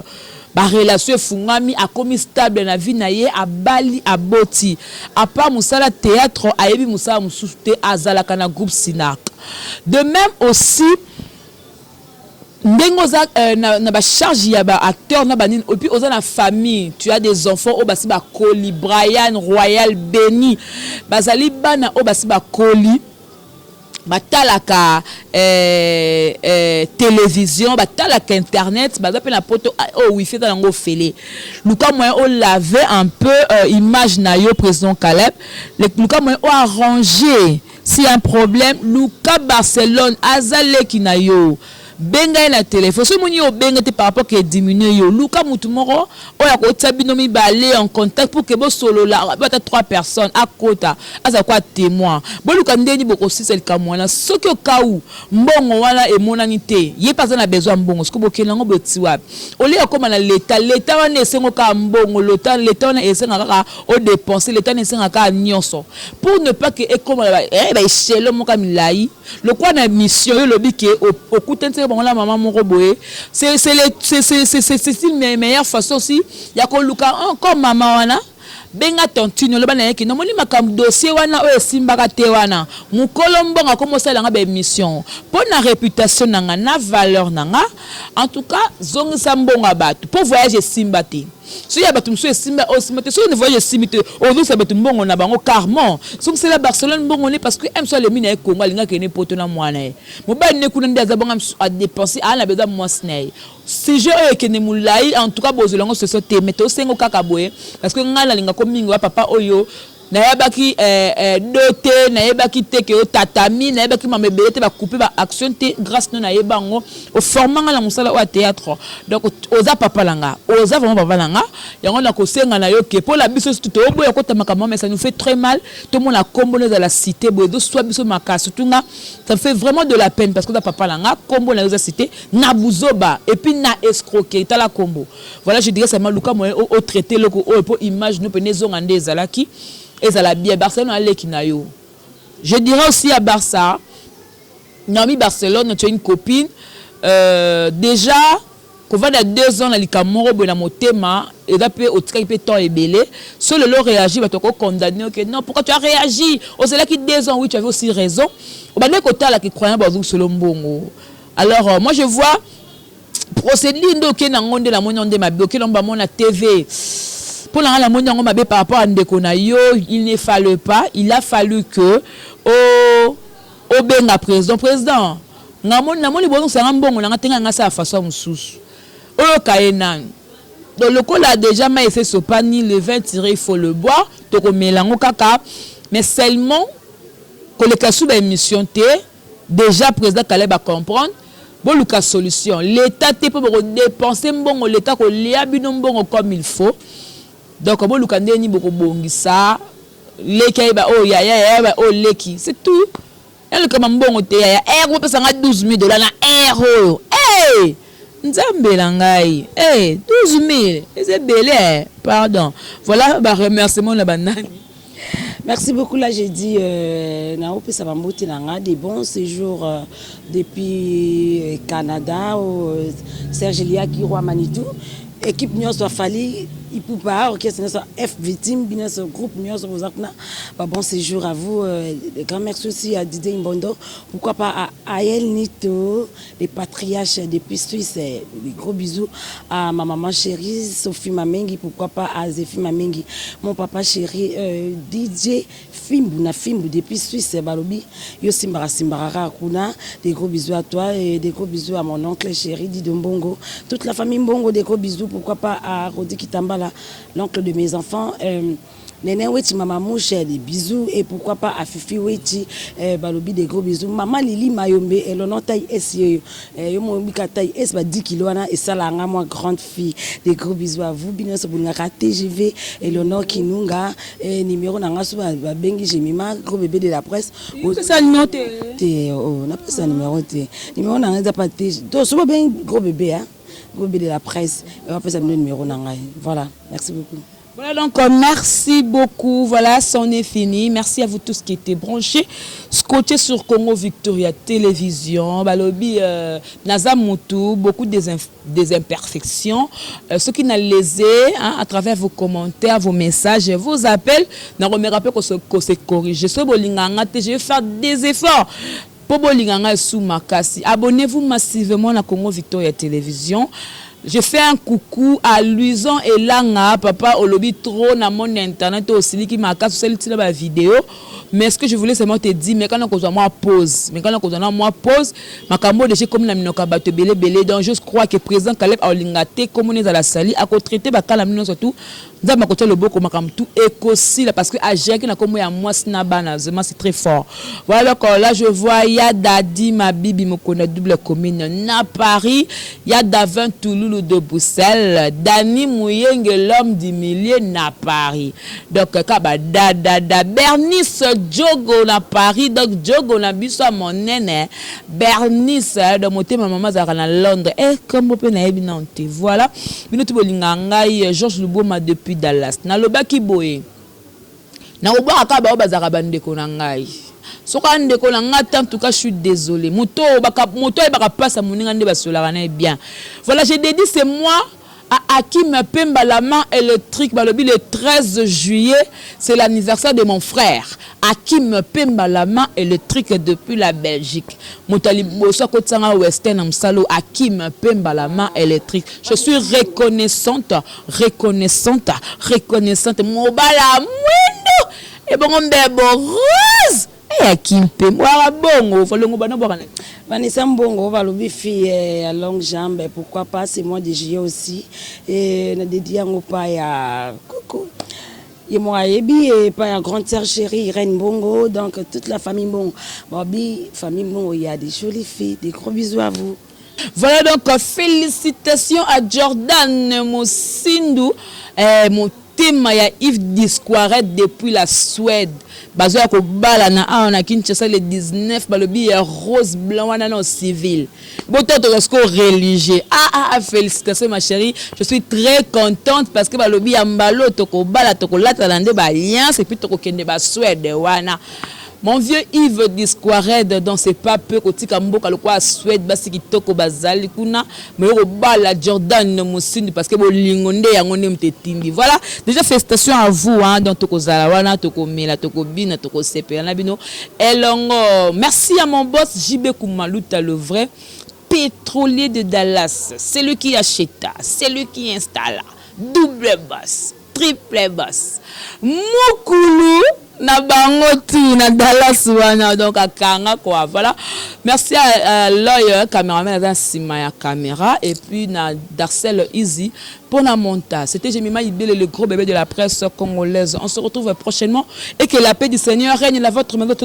barelation efungwami, akomi stable na vie na ye, abali, aboti. À part mosala théâtre, ayebi mosala mosusu te, azalaka na groupe Cinarc. De même aussi ndenge oza na bacharge ya baacteur na banini, et puis oza na famille, tu as des enfants oyo basi bakoli, Brian, Royal, Beni, bazali bana oyo basi bakoli, batalaka télévision, batalaka internet, baza mpe na poto oyo wifi eza yango ofele. Luka moyen olave un peu image na yo, président Caleb. Luka moyen oarranger. S'il y a un problème, luka Barcelone, aza leki na yo, benga ye na telefone. Soki omoni ye obenga te par rapport ke diminue yo, luka mutu moko oyo akotia bino mibale en contact pour ke bosolola, ata trois personnes, akota aza kwa témoin. Boluka ndeni bokosisa likambo wana. Soki okau mbongo wana emonani te, ye mpe aza na besoin ya mbongo. Soki bokende yango boti wapi, olie akóma na leta, leta wana esengo kaka mbongo, leta, leta wana esenga kaka odepense, leta wana esenga kaka nyonso, pour ne pas ke ekóma na baéchelon moko ya milai. Lokwa na mission oyo olobi ke okutani bango na mama moko boye, c'est une meilleure façon aussi ya koluka encore mama wana. Benga tantine, oloba na ye ke nomoni makambo dossier wana oyo esimbaka te wana, mokolo mbongo akoma osalanga baémission mpo na réputation na nga na valeur na nga. En tout cas, zongisa mbongo ya bato mpo voyage esimba te. Soki ya bato mosusu esimba, oyo esimba te. Soki ne voyage esimbi te, ozongisa bato mbongo na bango carrément. Zongisela Barcelone mbongo ne, parce que m so alemi na ye Kongo, alingaki ene poto na mwana ye mobali ne kuna nde aza bongo, adepense, aa na besoin mwasi na ye. Sujet oyo ekende molai, en tout cas bozela yango soso te, mais tosengo kaka boye, parce que ngai nalingako mingi wa papa oyo. Nayebaki do te, nayebaki te ke otatami, nayebaki mama ebele te, bacoupe baaction te. Grâce no nayeba yango, oforma nga na mosala oyo ya théâtre. Donc oza papa na nga, oza vraiment papa na nga. Yango na kosenga na yo ke mpo na biso surtout toboya kota makambo, mais ça nous fait très mal. Tomona kombo no ezala cité boye, ezoswa biso makasi, surtout nga, ça me fait vraiment de la peine, parce que oza papa na nga, kombo na yo eza cité na buzoba et puis na escroquerie. Tala kombo. Voilà, je dirais seulement luka moyen otraite eloko oyo mpo image no pene ezonga nde ezalaki, ezala bien. Barcelone aleki na yo. Je dirais aussi à Barça, Naomi Barcelone, tu as une copine déjà kovanda 2 ans na likambo moko boye na motema, eza mpe otikaki mpe temps ebele. So lelo réagir, bato bakocondamner, ok, non, pourquoi tu as réagi, ozelaki 2 ans? Oui, tu avais aussi raison, obandaki kotalaka croyant bazongisolo mbongo. Alors moi je vois procédure nde okende yango nde namoni yango nde mabe. Okende yango bamona TV. Mpo na ngai, namoni yango mabe par rapport à ndeko na yo. Il ne fallait pas, il a fallu que o obenga président: «Président, namoni bozongisanga mbongo na nga te, ngai nga asala façon mosusu.» Oyoka ye nani. Donc lokola déjà mai ese esopani, le vin tiré, il faut le boire. Tokomela yango kaka, mais seulement koleka su baémission te. Déjà président Caleb acomprendre, boluka solution. L'état te, mpo bokodépenser mbongo, l'état kolia bino mbongo comme il faut. Donc boluka ndenge nini bokobongisa. Leki ayeba oyo yaya, yaya oyo leki, c'est tout. Elukama mbongo te, yaya ere bopesanga 12 000 $ na ere oyo. Hey! Nzambe na ngai, hey, 12 000 eza ebele, pardon. Voilà, baremerciement na banani? Merci beaucoup. Là, j'ai dit, naopesa bambote na nga, des bons séjours depuis Canada, Serge Liaki, Roi Manitou, équipe nyonso afali Ipupa, orchestre nyonso F Victime, bino nyonso, groupe nyonso boza kuna, ba bon séjour à vous. Grand merci aussi à Didier Mbondo, pourquoi pas à Aël Nito, les patriarches depuis Suisse. Des gros bisous à ma maman chérie Sophie Mamengi, pourquoi pas à Zéphie Mamengi, mon papa chéri DJ Fimbu na Fimbu depuis Suisse. Balobi yo simbaka simbaka kaka kuna. Des gros bisous à toi et des gros bisous à mon oncle chéri Dido Mbongo, toute la famille Mbongo, des gros bisous, pourquoi pas à Rodi Kitambala, l'oncle de mes enfants, Nene Weti, Mama Mouche, des bisous. Et pourquoi pas à Fifi Weti, Balobi, des gros bisous. Maman Lili Mayombe, et le nom taille S, yo, yo mo bika taille S, ba 10 kilos, et ça, là, moi, grande fille. Des gros bisous à vous. Bino, so TGV, et le nom Kinunga, et numéro nanga, so, ba bengi, Jemima, gros bébé de la presse. Ça numéro te? Te, oh, n'a pas ça numéro te. Numéro nanga, eza pas te. Donc, so, ba gros bébé, hein. Gros bébé de la presse. Et on va faire ça numéro nanga. Voilà, merci beaucoup. Voilà donc, merci beaucoup. Voilà, c'en est fini. Merci à vous tous qui étaient branchés, scotchés sur Congo Victoria Télévision. Balobi, Naza Moutou, beaucoup des imperfections. Ceux qui n'a lésé, hein, à travers vos commentaires, vos messages, vos appels, n'a remet qu'on se corrige. Ce je vais faire des efforts. Po bolinganga sous makasi. Abonnez-vous massivement à Congo Victoria Télévision. Je fais un coucou à Luison Elanga, papa olobi trop na mon internet aussi qui m'a cassé la vidéo. Mais ce que je voulais seulement te dire, mais quand on a moi pause, mais quand on a moi pause, makambo déjà comme na minoka bato belé belé. Donc je crois que président Caleb aolinga te comme on est à la salle à traiter ba kala mino, surtout Nzambe akotia loboko, makambo tout ekosila, parce que agéraki na kombo ya mwasi na bana, vraiment c'est très fort. Voilà, donc là je vois ya Dadi Mabibi Mokona, double commune na Paris, ya Davin Touloulou de Bruxelles, Dani Mouyenge, l'homme du milieu na Paris. Donc kaba da da da Bernice Djogo na Paris, donc Djogo na biso ya monene Bernice, donc motema mama azalaka na Londres e kombo mpe nayebi nano te. Voilà, bino ti bolinga ngai, Georges Luboma depuis Dallas. Nalobaki boye, nakobwaka kaka bao bazalaka bandeko na ngai. Soki andeko na ngai te, en tout cas je suis désolé. Moto moto ayebaka mpasi ya moninga nde basolaka na ye bien. Voilà, je dédie, c'est moi à Hakim Pemba, la main électrique. Balobi le 13 juillet, c'est l'anniversaire de mon frère Hakim Pemba, la main électrique depuis la Belgique. Moto liboso akotisanga western na mosalo, Hakim Pemba, la main électrique. Je suis reconnaissante, reconnaissante, reconnaissante. Mobala mwindo ebongo mbebo rose eyaki mpe bwaka bongo folongo bana bwaka. Vanessa Mbongo, balobi fille ya longue jambe, pourquoi pas c'est mois de juillet aussi. Et na dédié yango pa ya coucou. Ye moko ayebi epai ya grande sœur chérie Irène Mbongo, donc toute la famille Mbongo. Babi famille Mbongo, il y a des jolies filles, des gros bisous à vous. Voilà donc, félicitations à Jordan Mosindu, motema ya Yves Disquaret depuis la Suède. Bazoya kobala na awa na Kinshasa le 19. Balobi ya rose blanc wana na civil, bototoka siko religieux. Ah, ah, ah, félicitations ma chérie, je suis très contente parce que balobi ya mbalo tokobala, tokolatala nde baalliance et puis tokokende Basuède wana. Mon vieux Yves Disquared, donc c'est pas peu kotika mboka lokwa Suède, basi kitoko bazali kuna, mais kobala Jordan Mosindi parce que bolingo nde yango nde moto etindi. Voilà, déjà félicitations à vous, hein. Donc tokozala wana, tokomela, tokobina, tokosepela na bino elongo. Merci à mon boss JB Kumaluta, le vrai pétrolier de Dallas. C'est lui qui achète, c'est lui qui installe, double boss. Triple boss mokulu na bango tu na Dallas wana, donc akanga quoi. Voilà, merci à l'oeil caméraman aza nsima ya caméra et puis na Darcel Easy pour la montage. C'était Jemima Ibele, le gros bébé de la presse congolaise. On se retrouve prochainement et que la paix du Seigneur règne la votre maison.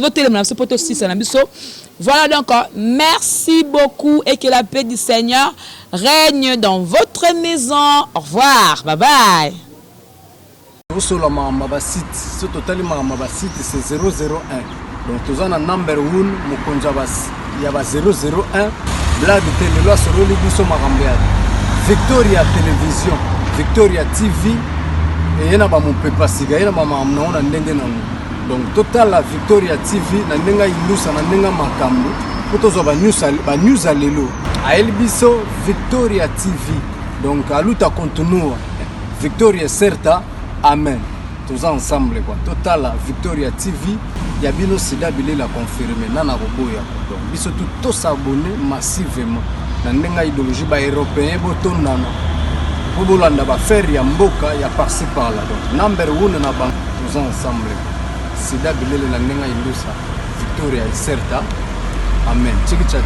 Voilà, donc merci beaucoup et que la paix du Seigneur règne dans votre maison. Au revoir, bye bye. Tosola makambo ya basite. So totali makambo ya basite, c'est 001. Donc toza na number 1, mokonzi ya ba 001. Blague te, lelo asololi biso makambo ya Victoria Télévision, Victoria TV. Eye na bamopepa sika, ye na bamakambo nango na ndenge nango. Donc totala Victoria TV na ndenge ayindusa, na ndenge makambo, mpo tozwa banews ya lelo. Ayeli biso Victoria TV. Donc a luta continua, victoria certa, amen. Toza ensemble quoi. Totala Victoria TV ya bino, sida bilela confirme nana koboya. Donc biso tu tos'abonner massivement na ndenge ya idéologie. Baeuropéen botondana mpo bolanda baaffaire ya mboka ya par-ci par-là. Donc number one na bango, toza ensemble. Sida bilele na ndenge ya indusa, victoria certa, amen. Chikicha.